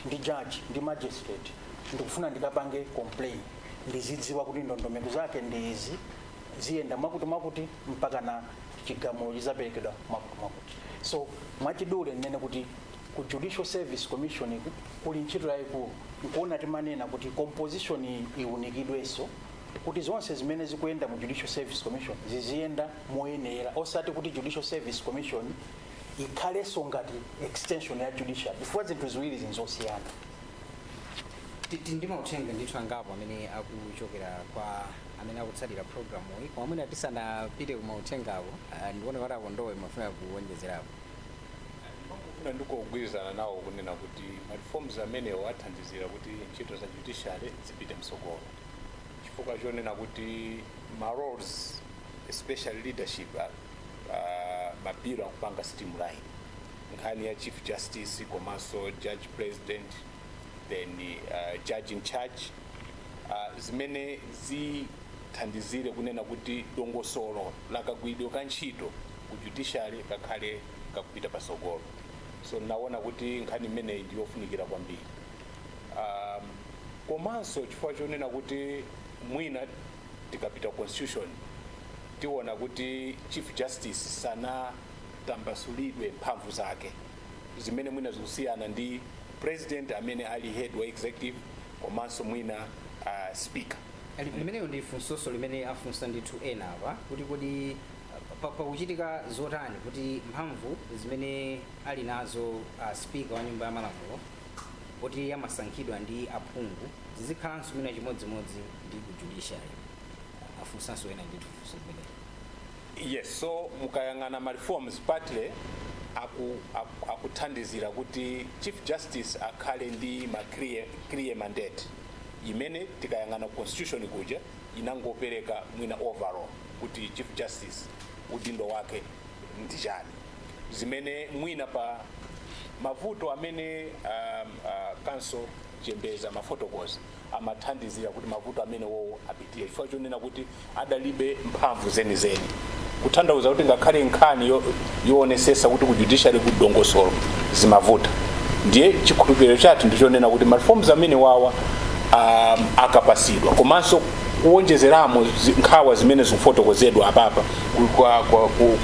ndi judge, ndi magistrate, ndikufuna ndikapange complain, ndizidziwa kuti ndondomeko zake ndi izi, ziyenda mwakuti mwakuti mpaka na chigamulo chizaperekedwa mwakuti mwakuti. So mwachidule ndinene kuti ku Judicial Service Commission iku kuli ntchito yayikulu. Nkuona timanena kuti composition iyi iunikidwenso, kuti zonse zimene zikuyenda mu Judicial Service Commission ziziyenda moyenera, osati kuti Judicial Service Commission ikhalenso ngati extension ya judiciary, chifukwa zinthu ziwiri zinzosiyana. Ndi mauthenga ndithu angapo amene akuchokera kwa amene akutsatira programu iyi, koma mwina tisanapite ku mauthengawo, ndikuona kuti Akondowe mafuna kuwonjezerapo. Ndimangofuna ndikugwirizana nawo kunena kuti ma reforms amenewo athandizira kuti ntchito za judiciary zipite msogolo, chifukwa chonena kuti ma roles, especially leadership, mabiro akupanga streamline nkhani ya Chief Justice komanso judge president, then judge in charge, zimene zithandizire kunena kuti dongosolo lakagwiridwe ka ntchito ku judiciary kakhale kakupita pasogolo. So naona kuti nkhani imeneyi ndiyofunikira kwambiri. Komanso chifukwa chonena kuti mwina tikapita constitution tiona kuti Chief Justice sanatambasulidwe mphamvu zake zimene mwina zikusiyana ndi President amene ali head wa executive, komanso mwina Speaker. Limeneyo ndi funsoso limene afunsa ndithu ena apa kuti kodi pakuchitika zotani kuti mphamvu zimene ali nazo Speaker wa Nyumba ya Malamulo, poti amasankhidwa ndi aphungu, zizikhalanso mwina chimodzimodzi ndi ku judiciary? Afunsanso ena ndithu funso limeneli. Yes, so mukayang'ana ma reforms, partly akuthandizira kuti Chief Justice akhale ndi ma clear mandate imene tikayang'ana constitution kuja inangopereka mwina overall kuti Chief Justice udindo wake ndi chani, zimene mwina pa mavuto amene Counsel Chembeza mafotokoza amathandizira kuti mavuto amene wowo apitire, chifukwa chonena kuti adalibe mphamvu zenizeni, kutanthauza kuti ngakhale nkhani yoonesesa kuti ku judiciary ku dongosolo zimavuta. Ndiye chikhulupiriro chathu ndichonena kuti ma reforms amene wawa akapasidwa, komanso kuwonjezeramo nkhawa zimene zikufotokozedwa apapa,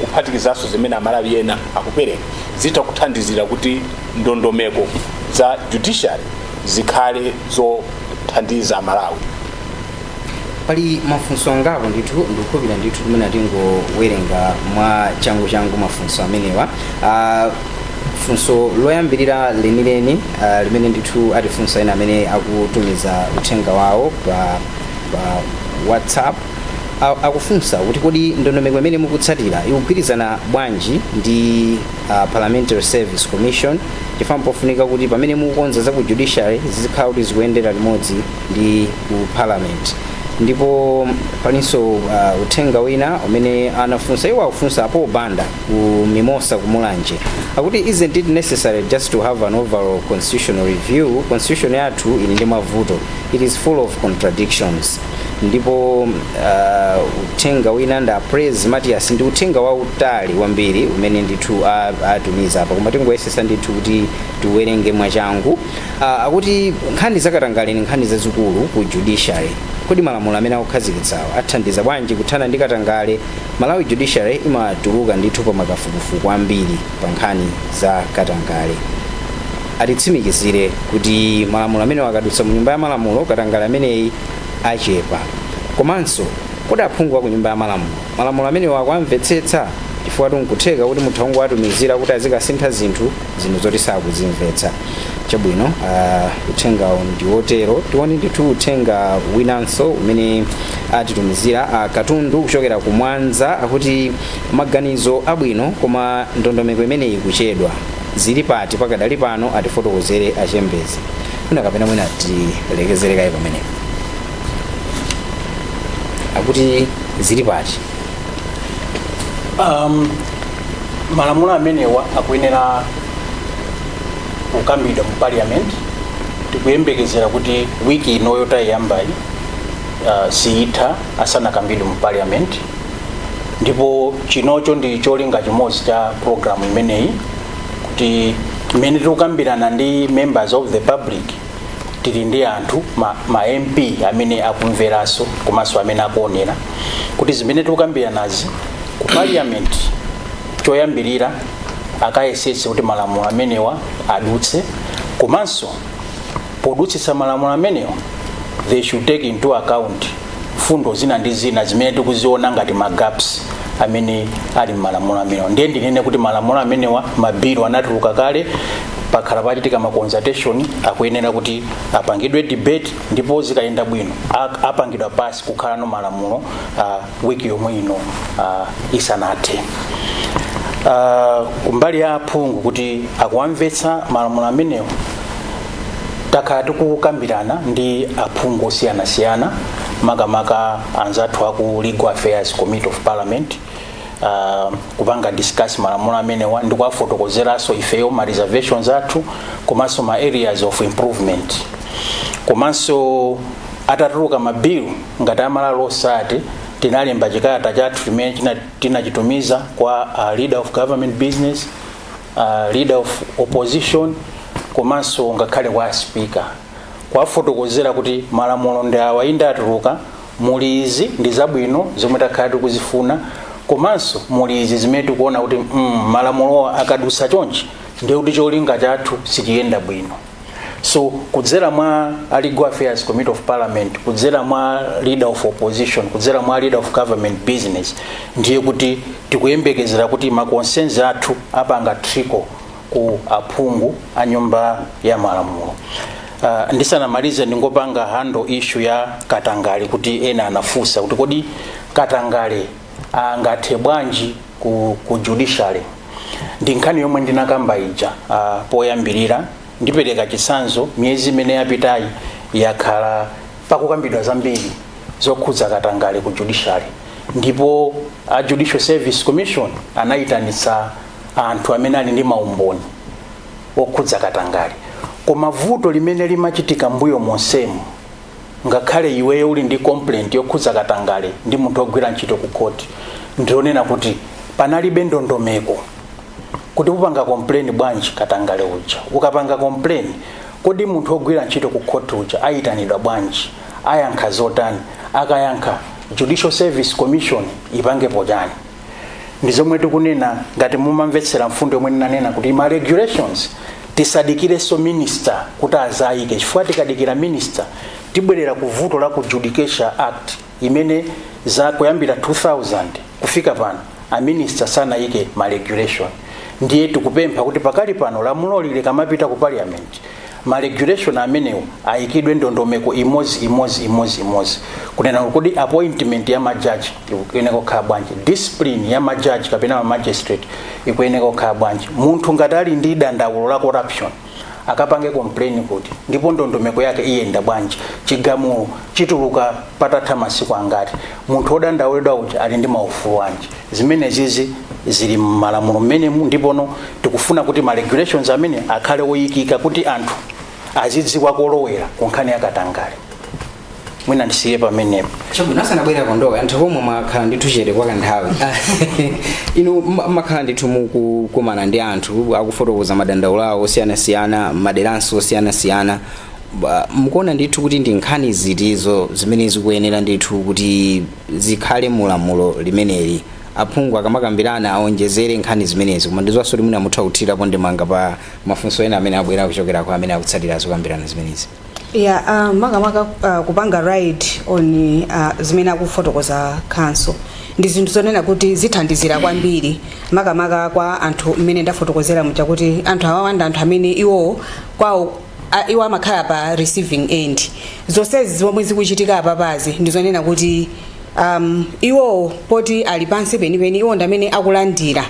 kuphatikizanso zimene Amalawi ena akupereka, zitha kuthandizira kuti ndondomeko za judiciary zikhale zothandiza Amalawi. Pali mafunso angapo ndithu, ndikukhulupirira ndithu timene tingowerenga mwa changu changu mafunso amenewa. Funso loyambirira lenileni limene ndithu atifunsa ena amene akutumiza uthenga wawo pa WhatsApp, akufunsa kuti kodi ndondomeko imene mukutsatira ikugwirizana bwanji ndi Parliamentary Service Commission, chifukwa pofunika kuti pamene mukukonza za ku judiciary zizikhala kuti zikuyendera limodzi ndi ku parliament. Ndipo palinso uthenga wina umene anafunsa iwo, akufunsa apo Banda ku Mimosa kumulanje, akuti, "Isn't it necessary just to have an overall constitutional review? Constitution yathu ili ndi mavuto, it is full of contradictions." Ndipo uthenga wina nda Praise Matias, ndi uthenga wautali kwambiri umene ndithu atumiza apa, koma tingoyesesa ndithu kuti tiwerenge mwachangu. Akuti nkhani zakatangale ni nkhani zazikulu ku judiciary. Kodi malamulo amene akukhazikitsawo athandiza bwanji kuthana ndi katangale? Malawi judiciary imatuluka ndithu pa makafukufuku ambiri pa nkhani za katangale. Atitsimikizire kuti malamulo amene akadutsa mu Nyumba ya Malamulo, katangale ameneyi achepa. Komanso kodi aphungu aku Nyumba ya Malamulo malamulo amenewo akuamvetsetsa? Chifukwa nkutheka kuti mutha kungowatumizira kuti azikasintha zinthu zoti sakuzimvetsa. Chabwino, uthengawo ndi wotero. Tione ndithu uthenga winanso umene atitumizira Katundu kuchokera ku Mwanza, akuti maganizo abwino, koma ndondomeko imeneyi ikuchedwa, zili pati pakadali pano? Atifotokozere Achembezi mwina, kapena mwina tilekezere kaye pamenepo. Akuti zili pati? Malamulo amenewa akuyenera kukambidwa mu parliament. Tikuyembekezera kuti wiki inoyo tayiyambayi siyitha asanakambidwe mu parliament. Ndipo chinocho ndi cholinga chimodzi cha program imeneyi, kuti mmene tikukambirana ndi members of the public, tili ndi anthu ma MP amene akumveranso komanso amene akuonera kuti zimene tikukambiranazi ku parliament, choyambirira akayesetse kuti malamulo amenewa adutse, komanso podutsitsa malamulo amenewa they should take into account fundo zina ndi zina zimene tikuziona ngati ma gaps amene ali mmalamulo amenewa. Ndiye ndinene kuti malamulo amenewa, mabilu anatuluka kale, pakhala pachitika ma consultation, akuyenera kuti apangidwe debate, ndipo zikayenda bwino apangidwa pass kukhala no malamulo wiki yomwe ino isanathe. Kumbali ya aphungu kuti akuwamvetsa malamulo amenewa, takhala tikukambirana ndi aphungu osiyanasiyana, makamaka anzathu aku Legal Affairs Committee of Parliament, kupanga discuss malamulo amenewa ndi kuwafotokozeranso ifeyo ma reservations athu komanso ma areas of improvement. Komanso atatuluka mabilu ngati amalalo osati, tinalemba chikalata chathu chimene tinachitumiza kwa Leader of Government Business, Leader of Opposition, komanso ngakhale kwa Speaker. Kuwafotokozera kuti malamulo ndi awa, inde atuluka, muli izi ndi zabwino zomwe takhala tikuzifuna, komanso muli izi zimene tikuona kuti malamulowa akadusa chonchi, ndiye kuti cholinga chathu sichiyenda bwino. So kudzera mwa a Legal Affairs Committee of Parliament, kudzera mwa Leader of Opposition, kudzera mwa Leader of Government Business, ndiye kuti tikuyembekezera kuti ma concerns athu apanga trickle ku aphungu a Nyumba ya Malamulo. Ndisanamalize, ndingopanga handle issue ya katangale, kuti ena anafunsa kuti kodi katangale angathe bwanji ku judiciary? Ndi nkhani yomwe ndinakamba ija poyambirira. Ndipereka chitsanzo: miyezi imene yapitayi yakhala pakukambidwa zambiri zokhudza katangale ku judiciary, ndipo a Judicial Service Commission anayitanitsa anthu amene ali ndi maumboni okhudza katangale. Koma vuto limene limachitika mbuyo monsemu, ngakhale iweyo uli ndi complaint yokhudza katangale ndi munthu ogwira ntchito ku court, ndionena kuti panalibe ndondomeko kuti upanga complain bwanji katangale uja. Ukapanga complain, kodi munthu ogwira ntchito ku court uja ayitanidwa bwanji? Ayankha zotani? Akayankha, Judicial Service Commission ipangepo chani? Ndi zomwe tikunena, ngati mumamvetsera mfundo yomwe ndinanena kuti ma regulations tisadikirenso minister kuti azayike, chifukwa tikadikira minister tibwerera ku vuto la ku Judicature Act, imene za kuyambira 2000 kufika pano a minister sanayike ma regulation. Ndiye tikupempha kuti pakali pano lamuloli likamapita ku Parliament, ma regulation amenewo ayikidwe ndondomeko imodzi imodzi imodzi imodzi, kunena kuti appointment ya majaji ikuyeneka kukhala bwanji, discipline ya majaji kapena ma magistrate ikuyeneka kukhala bwanji, munthu ngati ali ndi dandaulo la corruption akapange complain kuti, ndipo ndondomeko yake iyenda bwanji, chigamulo chituluka patatha masiku angati, munthu wodandaulidwa uja ali ndi maufulu anji. Zimene zizi zili m'malamulo mmenemu, ndipono tikufuna kuti ma regulations amene akhale oyikika kuti anthu azidziwa kolowera ku nkhani yakatangale. Mwina ndisiye pamenepo. Chabwino. Asanabwera kondoka, anthu omwe mwakhala ndithu chete kwa kanthawi, inu makhala ndithu mukukumana ndi anthu akufotokoza madandaulo awo osiyanasiyana, maderanso osiyanasiyana. Mukuona ndithu kuti ndi nkhani zitizo zimene zikuyenera ndithu kuti zikhale mulamulo limeneli, aphungu akamakambirana aonjezere nkhani zimenezi? Koma ndizwanso kuti mwina mutha kuthirapo ndemanga pa mafunso ena amene abwera kuchokera kwa amene akutsatira zokambirana zimenezi. Ya, makamaka kupanga ride on zimene akufotokoza counsel ndi zinthu zonena kuti zithandizira kwambiri, makamaka kwa anthu mmene ndafotokozera muja, kuti anthu awawa ndi anthu amene iwowo kwawo iwo amakhala pa receiving end. Zonsezi zomwe zikuchitika apapazi ndi zonena kuti iwowo poti ali pansi penipeni, iwo ndi amene akulandira,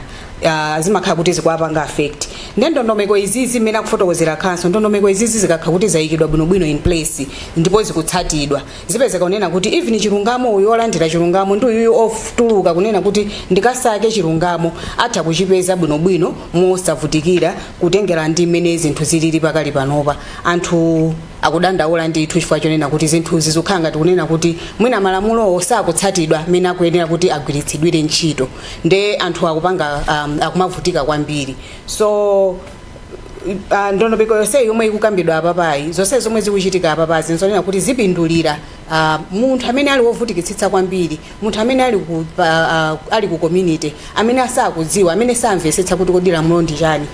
zimakhala kuti zikuwapanga affect. Ndi ndondomeko izizi mmene akufotokozera counsel, ndondomeko izizi zikakhala kuti zayikidwa bwinobwino in place ndipo zikutsatidwa, zipezeka kunena kuti even chilungamo, uyu olandira chilungamo ndi uyuyu otuluka kunena kuti ndikasake chilungamo, atha kuchipeza bwinobwino mosavutikira, kutengera ndi mmene zinthu zilili pakali panopa. Anthu akudandaula ndithu chifukwa chonena kuti zinthuzi zikukhala ngati kunena kuti mwina malamulowo sakutsatidwa mmene akuyenera kuti agwiritsidwire ntchito, nde anthu akupanga akumavutika kwambiri. So ndondomeko yonseyi yomwe ikukambidwa apapayi, zonse zomwe zikuchitika apapazi, nzonena kuti zipindulira munthu amene ali wovutikitsitsa kwambiri, munthu amene ali ku community, amene asakudziwa, amene samvetsetsa kuti kodi lamulo ndi chani.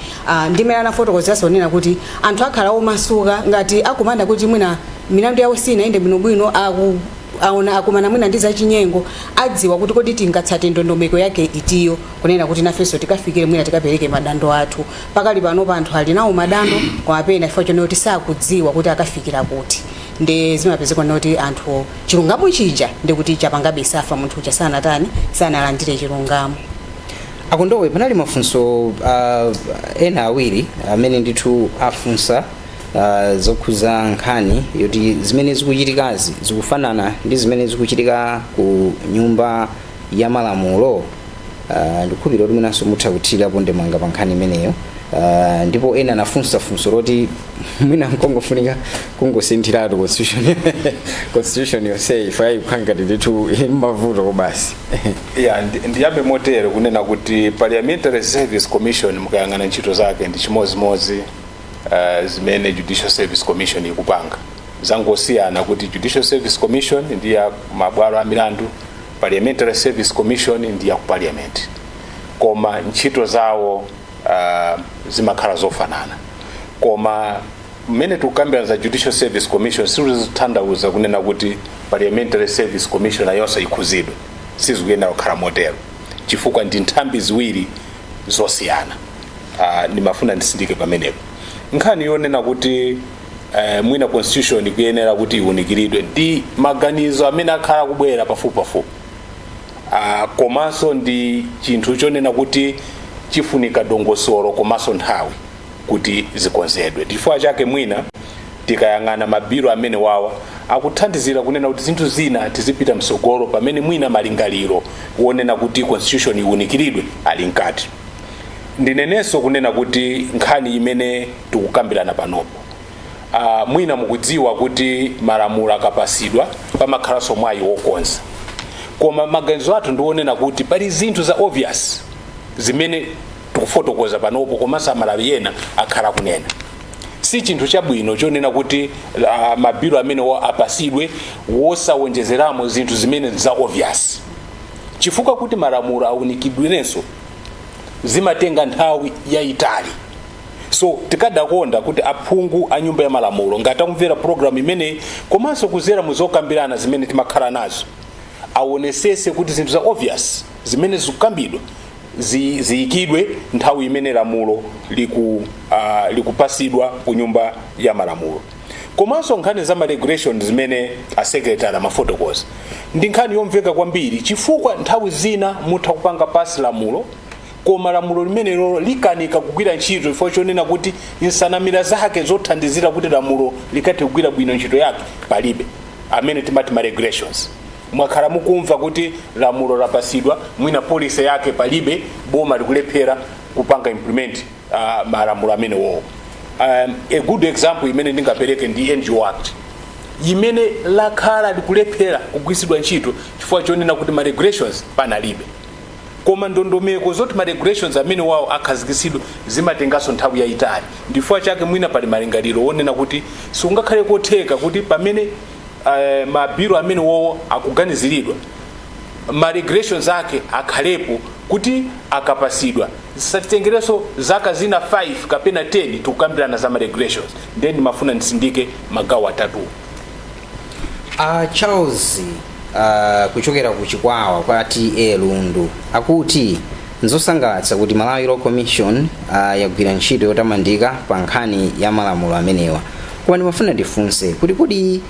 Ndimene anafotokozeranso kunena kuti anthu akhala omasuka ngati akumana kuti mwina milandu yawo sinayende bwinobwino, aku aona akumana mwina ndi zachinyengo, adziwa kuti kodi tingatsate ndondomeko yake itiyo kunena kuti nafenso tikafikire mwina tikapereke madando athu. Pakali pano anthu ali nawo madando, koma pena chifukwa chonena kuti sakudziwa kuti akafikira kuti, ndi zimapezeka kuti anthu chilungamo chija ndikuti chapangabe suffer, munthu uja sanatani, sanalandire chilungamo. Akondowe, panali mafunso ena awiri amene ndithu afunsa zokhuza nkhani yoti zimene zikuchitikazi zikufanana ndi zimene zikuchitika ku Nyumba ya Malamulo. Ndikukhulupirira kuti mwinanso mutha kuthirapo ndemanga pa nkhani imeneyo. Ndipo ena anafunsa funso loti mwina nkongofunika kungosinthiratu constitution yonseyi, ifa ikukhala ngati ndithu mavuto basi. Ya, ndiyambe motere kunena kuti Parliamentary Service Commission, mukayang'ana ntchito zake, ndi chimozimozi zimene Judicial Service Commission ikupanga. Zangosiyana kuti Judicial Service Commission ndi ya mabwalo a milandu, Parliamentary Service Commission ndi ya ku Parliament, koma ntchito zawo zimakhala zofanana. Koma mmene tikukambirana za Judicial Service Commission, sizikutanthauza kunena kuti Parliamentary Service Commission nayonso ikhuzidwe. Sizikuyenera kukhala motero chifukwa ndi nthambi ziwiri zosiyana. Ndimafuna ndisindike pamenepo. Nkhani yonena kuti mwina constitution ikuyenera kuti iwunikiridwe ndi maganizo amene akhala kubwera pafupi pafupi, komanso ndi chinthu chonena kuti chifunika dongosolo komanso nthawi kuti zikonzedwe. Chifukwa chake mwina tikayang'ana mabilu amene wawa akuthandizira kunena kuti zinthu zina tizipita msogolo pamene mwina malingaliro wonena kuti constitution iwunikiridwe ali mkati. Ndinenenso kunena kuti nkhani imene tikukambirana panopo, mwina mukudziwa kuti malamulo akapasidwa pamakhalanso mwayi wokonza, koma maganizo athu ndionena kuti pali zinthu za obvious zimene tikufotokoza panopo, komanso Amalawi ena akhala kunena. Si chinthu chabwino chonena kuti mabilu amene apasidwe wosawonjezeramo zinthu zimene za obvious, chifukwa kuti malamulo awunikidwirenso zimatenga nthawi yayitali. So tikadakonda kuti aphungu a Nyumba ya Malamulo, ngati akumvera program imeneyi komanso kuzera mu zokambirana zimene timakhala nazo, aonesese kuti zinthu za obvious zimene zikukambidwa ziyikidwe nthawi imene lamulo likupasidwa ku Nyumba ya Malamulo. Komanso nkhani za ma regulation zimene a secretary amafotokoza ndi nkhani yomveka kwambiri, chifukwa nthawi zina mutha kupanga pass lamulo, koma lamulo limenelo likanika kugwira ntchito chifukwa chonena kuti nsanamira zake zothandizira kuti lamulo likathe kugwira bwino ntchito yake palibe, amene timati ma regulations. Mwakhala mukumva kuti lamulo lapasidwa, mwina policy yake palibe, boma likulephera kupanga implement malamulo amene wowo. A good example imene ndingapereke ndi NGO Act, imene lakhala likulephera kugwiritsidwa ntchito chifukwa chonena kuti ma regulations panalibe. Koma ndondomeko zoti ma regulations amene wawo akhazikitsidwe zimatenganso nthawi yayitali. Ndifukwa chake mwina pali malingaliro wonena kuti sikungakhale kotheka kuti pamene mabilu amene wowo akuganiziridwa, ma regulations ake akhalepo, kuti akapasidwa zisatitengerenso zaka zina 5 kapena 10 tikukambirana za ma regulations. Then ndimafuna ndisindike magawo atatuwo. Charles kuchokera ku Chikwawa kwa TA Lundu akuti nzosangalatsa kuti Malawi Law Commission yagwira ntchito yotamandika pa nkhani ya malamulo amenewa, koma ndimafuna ndifunse kuti kodi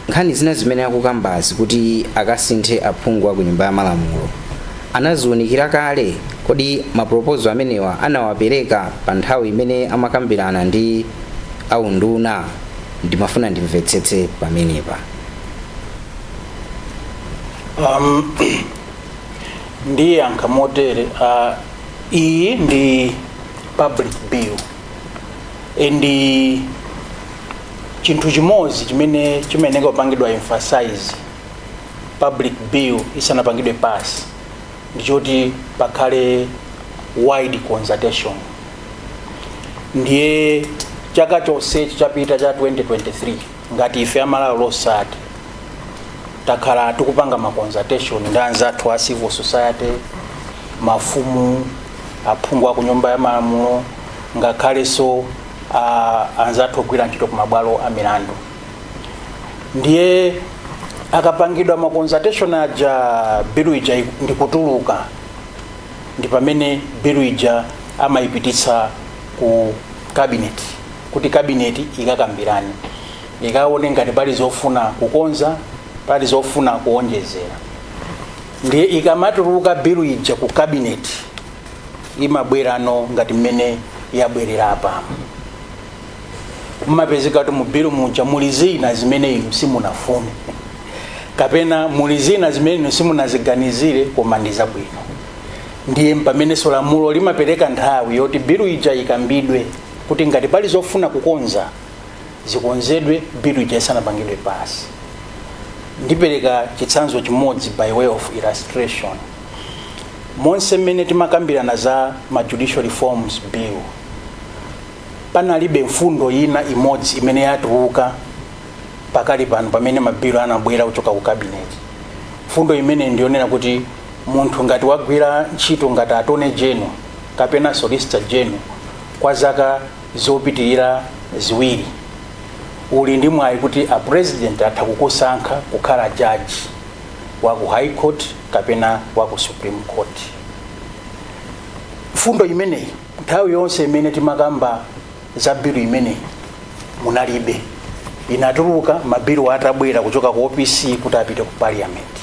nkhani zina zimene akukambazi kuti akasinthe aphungu aku Nyumba ya Malamulo anaziwunikira kale? Kodi ma proposal amenewa anawapereka pa nthawi imene amakambirana ndi aunduna? Ndimafuna ndimvetsetse pamenepa. Ndiyankha motere. Iyi ndi public bill, ndi chinthu chimodzi chimene chimayenera kupangidwa emphasize public bill isanapangidwe pass, ndichoti pakhale wide consultation. Ndiye chaka chonsechi chapita cha 2023, ngati ife a Malawi Law Society takhala tikupanga ma consultation ndi anzathu a civil society, mafumu, aphungu aku Nyumba ya Malamulo, ngakhalenso anzathu ogwira ntchito ku mabwalo a milandu. Ndiye akapangidwa ma consultation aja, bilu ija ndikutuluka, ndi pamene bilu ija amayipititsa ku cabinet kuti cabinet ikakambirane, ikaone ngati pali zofuna kukonza, pali zofuna kuonjezera. Ndiye ikamatuluka bilu ija ku cabinet, imabwerano ngati mmene yabwerera apa. Mumapezeka kuti mu bilu muja muli zina zimene inu simunafune, kapena muli zina zimene inu simunaziganizire, koma ndi zabwino. Ndiye pamenenso lamulo limapereka nthawi yoti bilu ija ikambidwe, kuti ngati pali zofuna kukonza zikonzedwe bilu ija isanapangidwe pass. Ndipereka chitsanzo chimodzi by way of illustration. Monse mmene timakambirana za ma Judicial Reforms Bill, panalibe mfundo ina imodzi imene yatuluka Pakali pano, pamene mabilu anabwera kuchoka ku cabinet, mfundo imene ndionena kuti munthu ngati wagwira ntchito ngati Attorney General kapena Solicitor General kwa zaka zopitirira 2, uli ndi mwayi kuti a President atha kukusankha kukhala judge wa ku High Court kapena wa ku Supreme Court. Mfundo imeneyi, nthawi yonse imene timakamba za bilu imeneyi, munalibe. Inatuluka mabilu atabwera kuchoka ku OPC kuti apite ku Parliament.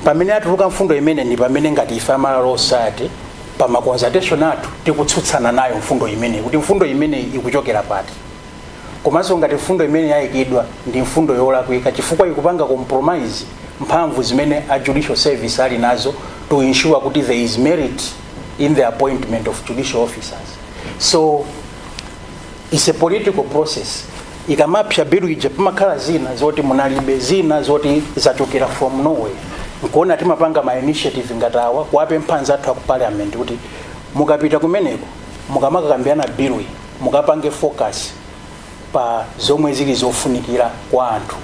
Pamene atuluka mfundo imene, ndi pamene ngati ife a Malawi Law Society, pa ma consultation athu, tikutsutsana nayo mfundo imeneyi, kuti mfundo imeneyi ikuchokera pati, komanso ngati mfundo imene yayikidwa ndi mfundo yolakwika, chifukwa ikupanga compromise mphamvu zimene a Judicial Service ali nazo to ensure kuti there is merit in the appointment of judicial officers. So it's a political process. Ikamapsa bilu ija, pamakhala zina zoti munalibe, zina zoti zachokera from nowhere. Nkuona timapanga ma initiative ngati awa, kuwapempha anzathu aku Parliament kuti mukapita kumeneko, mukamakakambirana bilu iyi, mukapange focus pa zomwe zili zofunikira kwa anthu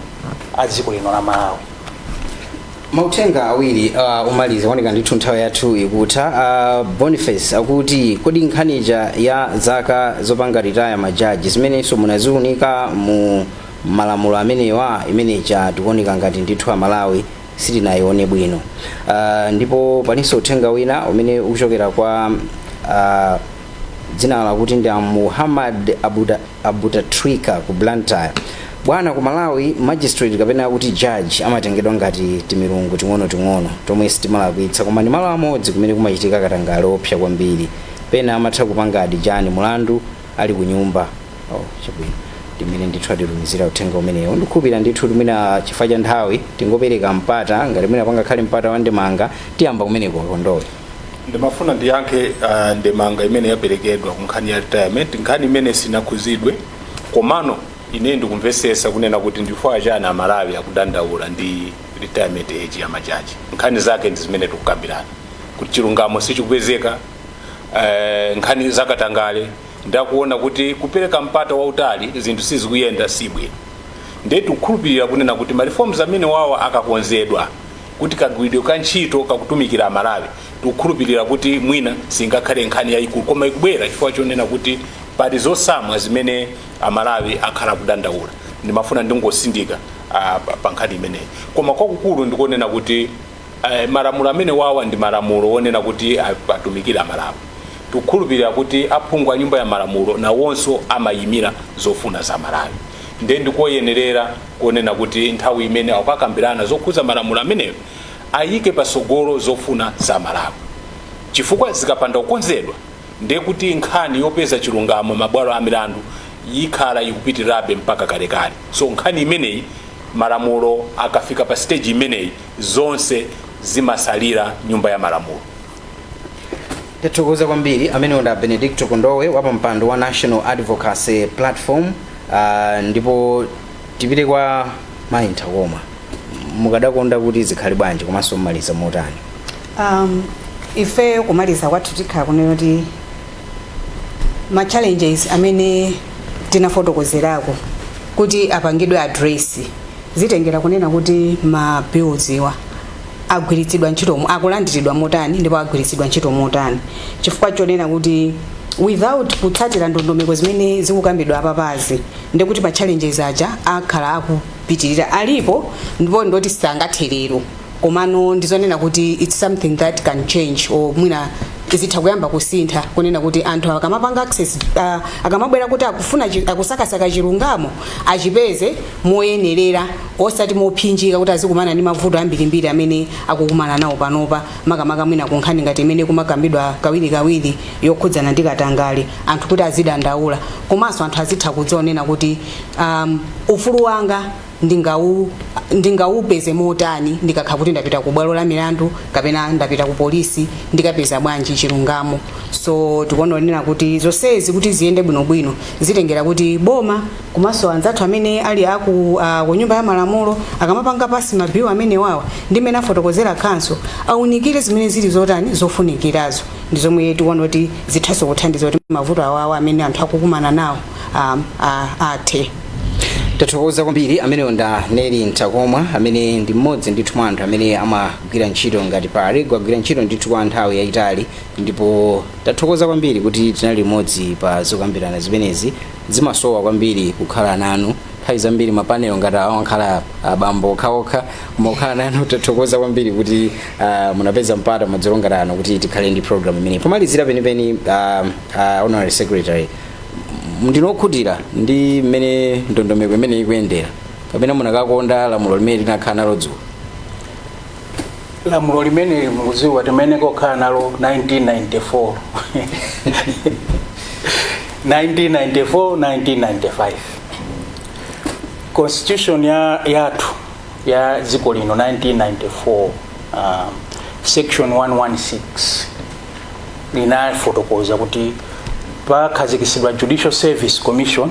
a dziko lino la Malawi. Mauthenga awiri umaliza, kuoneka ndithu nthawi yathu ikutha. Boniface akuti, kodi nkhanija ya zaka zopanga retire majaji, zimenenso munaziunika mu malamulo amenewa? Imeneja tikuoneka ngati ndithu Amalawi sitinayione bwino. Ndipo palinso uthenga wina umene ukuchokera kwa dzina lakuti ndi a Muhammad Abutatrika ku Blantyre. Bwana, ku Malawi magistrate kapena kuti judge amatengedwa ngati timilungu ting'onoting'ono tomwe sitimalakwitsa, koma ndi malo amodzi kumene kumachitika katangale opsa kwambiri. Pena amatha kupanga adjourn mulandu ali ku nyumba. Oh, chabwino, ndimene ndithu atitumizira uthenga umenewo. Ndikukhulupirira ndithu mwina chifukwa cha nthawi tingopereka mpata, ngati mwina pangakhale mpata wa ndemanga. Tiyamba kumeneko, Kondowe. Ndimafuna ndiyankhe ndemanga imene yaperekedwa ku nkhani ya retirement. Nkhani imene sinakhuzidwe, komano ine ndikumvesesa kunena kuti ndifukwa chani Amalawi akudandaula ndi retirement age ya majaji. Nkhani zake ndi zimene tikukambirana, kuti chilungamo sichikupezeka, nkhani zakatangale, ndakuona kuti kupereka mpata wautali zinthu sizikuyenda, sibwino. Ndiye tikukhulupirira kunena kuti ma reforms amene wawa akakonzedwa kuti kagwiridwe ka ntchito kakutumikira Amalawi, tikukhulupirira kuti mwina singakhale nkhani yayikulu, koma ikubwera chifukwa chonena kuti pali zosamwa zimene Amalawi akhala kudandaula. Ndimafuna ndingosindika pa nkhani imeneyi, koma kwakukulu ndikonena kuti malamulo amene wawa ndi malamulo onena kuti atumikire Amalawi. Tikukhulupirira kuti aphungu a Nyumba ya Malamulo nawonso amayimira zofuna za Malawi, ndiye ndikoyenerera kuonena kuti nthawi imene akukakambirana zokhuza malamulo ameneyo ayike pasogolo zofuna za Malawi, chifukwa zikapanda kukonzedwa, ndiye kuti nkhani yopeza chilungamo mabwalo a milandu ikhala ikupitirirabe mpaka kalekale. So nkhani imeneyi, malamulo akafika pa stage imeneyi, zonse zimasalira Nyumba ya Malamulo. Tathokoza kwambiri. Amene ndi Benedicto Kondowe, wapampando wa National Advocacy Platform. Ndipo tipite kwa Mayi Nthakoma. Mukadakonda kuti zikhale bwanji, komanso mmaliza motani? Ife kumaliza kwathu tikhala kunena kuti ma challenges amene tinafotokozerako kuti apangidwe address, zitengera kunena kuti ma bills iwa agwiritsidwa ntchito, akulandiridwa motani ndipo agwiritsidwa ntchito motani, chifukwa chonena kuti without kutsatira ndondomeko zimene zikukambidwa apapazi, ndikuti ma challenges aja akhala akupitirira alipo, ndipo ndoti sangatherero. Komano ndizonena kuti it's something that can change, or mwina zitha kuyamba kusintha, kunena kuti anthu akamapanga access, akamabwera kuti akufuna akusakasaka chilungamo, achipeze moyenerera, osati mopsinjika kuti azikumana ndi mavuto ambirimbiri amene akukumana nawo panopa, makamaka mwina kunkhani ngati imene kumakambidwa kawirikawiri yokhudzana ndi katangale, anthu kuti azidandaula. Komanso anthu azitha kudzionena kuti ufulu wanga ndingawupeze motani ndikakhala kuti ndapita ku bwalo la milandu kapena ndapita ku polisi, ndikapeza bwanji chilungamo? So tikuonera kuti zonsezi kuti ziyende bwinobwino, zitengera kuti boma komanso anzathu amene ali aku ku Nyumba ya Malamulo, akamapanga pass ma bill amene wawa ndi mmene afotokozera counsel, aunikire zimene zili zotani zofunikirazo, ndi zomwe tikuona kuti zithanso kuthandiza kuti mavuto awawa amene anthu akukumana nawo athe. Tathokoza kwambiri. Amenewo nda Neli Ntakomwa, amene ndi mmodzi ndithu mwa anthu amene amagwira ntchito ngati paralegal, agwira ntchito ndithu kwa nthawi yayitali, ndipo tathokoza kwambiri kuti tinali limodzi pa zokambirana zimenezi. Zimasowa kwambiri kukhala nanu. Nthawi zambiri ma panel ngati awo ankhala abambo okhaokha, koma kukhala nanu, tathokoza kwambiri kuti munapeza mpata madzulo ngati ano kuti tikhale ndi program imeneyi. Pomalizira penipeni, honorary secretary, ndinokhutira ndi mmene ndondomeko imene ikuyendera, kapena munakakonda lamulo limene linakhala nalo dzulo? Lamulo limene mukudziwa timene kokhala nalo 1994, 1994, 1995, constitution ya yathu ya dziko lino 1994, section 116 linafotokoza kuti pakhazikitsidwa Judicial Service Commission,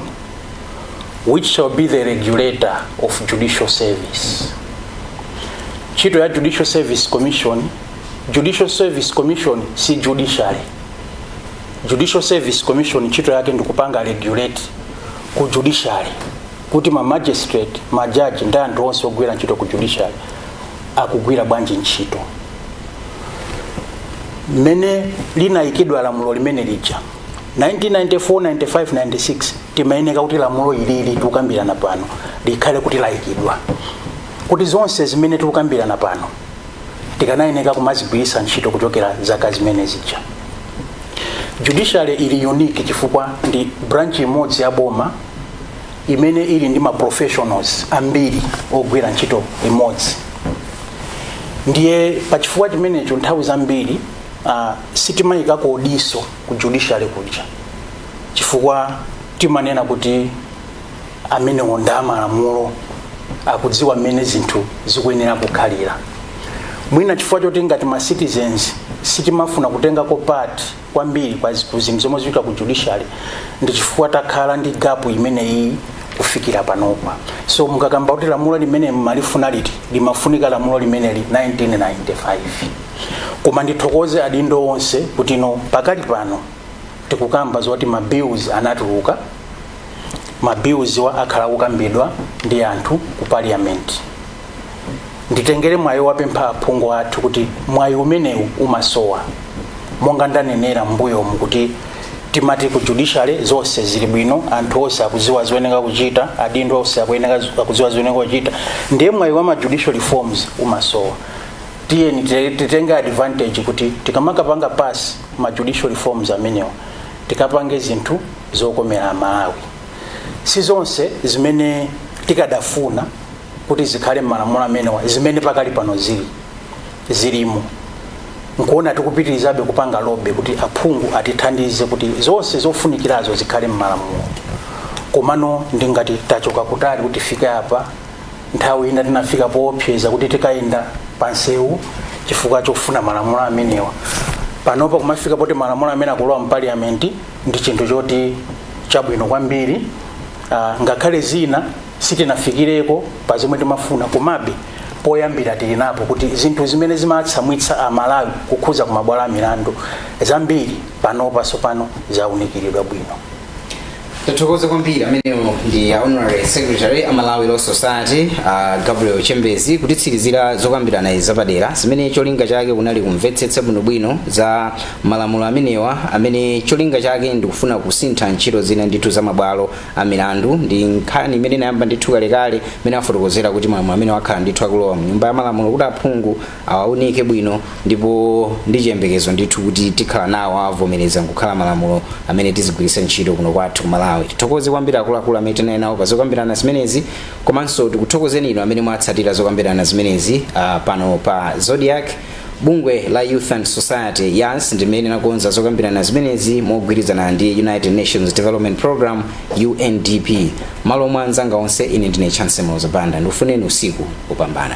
which shall be the regulator of judicial service. Ntchito ya Judicial Service Commission, Judicial Service Commission si judiciary. Judicial Service Commission ntchito yake ndikupanga regulate ku judiciary, kuti ma magistrate, majaji ndi anthu onse ogwira ntchito ku judiciary akugwira bwanji ntchito. Mmene linayikidwa lamulo limene lija 1994, 95, 96, timayeneka kuti lamulo ilili tikukambirana pano likhale kuti layikidwa, kuti zonse zimene tikukambirana pano tikanayeneka kumazigwiritsa ntchito kuchokera zaka zimene zija. Judiciary ili unique chifukwa ndi branch imodzi ya boma imene ili ndi ma professionals ambiri ogwira ntchito imodzi. Ndiye pachifukwa chimenecho nthawi zambiri sitimayikako diso ku judiciary kuja, chifukwa timanena kuti amenewo ndi amalamulo, akudziwa mmene zinthu zikuyenera kukhalira. Mwina chifukwa choti ngati ma citizens sitimafuna kutengako part kwambiri kwa ku zinthu zomwe zikuchitika ku judiciary, ndi chifukwa takhala ndi gap imeneyi kufikira panopa. So mukakamba kuti lamulo limene mmalifuna liti, limafunika lamulo limeneli 1995. Koma ndithokoze adindo onse kuti no, pakali pano tikukamba zoti ma bills anatuluka. Ma bills wa akhala kukambidwa ndi anthu ku parliament. Nditengere mwayi wapempha aphungu athu kuti mwayi umenewu umasowa. Monga ndanenera m'mbuyomu kuti timati ku judiciary zonse zili bwino, anthu onse akudziwa zoyenera kuchita, adindo onse akudziwa zoyenera kuchita, ndiye mwayi wa ma judicial reforms umasowa. Tiyeni titenge advantage kuti tikamakapanga pass ma judicial reforms amenewa, tikapange zinthu zokomera Malawi. Si zonse zimene tikadafuna kuti zikhale m'malamulo amenewa zimene pakali pano zilimo. Nkuona tikupitirizabe kupanga lobby kuti aphungu atithandize kuti zonse zofunikirazo zikhale m'malamulo. Komano ndingati tachoka kutali kuti tifike apa. Nthawi ina tinafika poopseza kuti tikayenda pansewu chifukwa chofuna malamulo amenewa. Panopa kumafika poti malamulo amene akulowa m'parliament ndi chinthu choti chabwino kwambiri. Ngakhale zina sitinafikireko pa zomwe timafuna, komabe poyambira tili napo kuti zinthu zimene zimatsamwitsa Amalawi kukhuza kumabwalo a milandu zambiri panopa sopano zaunikiridwa bwino. Tathokoza kwambiri. Amenewo ndi honorary secretary a Malawi Law Society, Gabriel Chembezi, kutitsirizira zokambirana izi zapadera zimene cholinga chake kunali kumvetsetsa bwinobwino za malamulo amenewa, amene cholinga chake ndikufuna kusintha ntchito zina ndithu za mabwalo a milandu. Ndi nkhani imene inayamba ndithu kalekale, imene afotokozera kuti malamulo amene wakhala ndithu akulowa mnyumba ya malamulo kuti aphungu awaunike bwino, ndipo ndi chiyembekezo ndithu kuti tikhala nawo avomereza nkukhala malamulo amene tizigwiritsa ntchito kuno kwathu ku Malawi. Tithokoze kwambiri akuluakulu amene tinali nawo pa zokambirana zimenezi, komanso tikuthokozeni inu amene mwatsatira zokambirana zimenezi pano pa Zodiak. Bungwe la Youth and Society, YAS, ndimene linakonza zokambirana zimenezi mogwirizana ndi United Nations Development Program, UNDP. Malo mwa anzanga onse, ine ndine Chance Mozabanda. Ndikufuneni usiku upambana.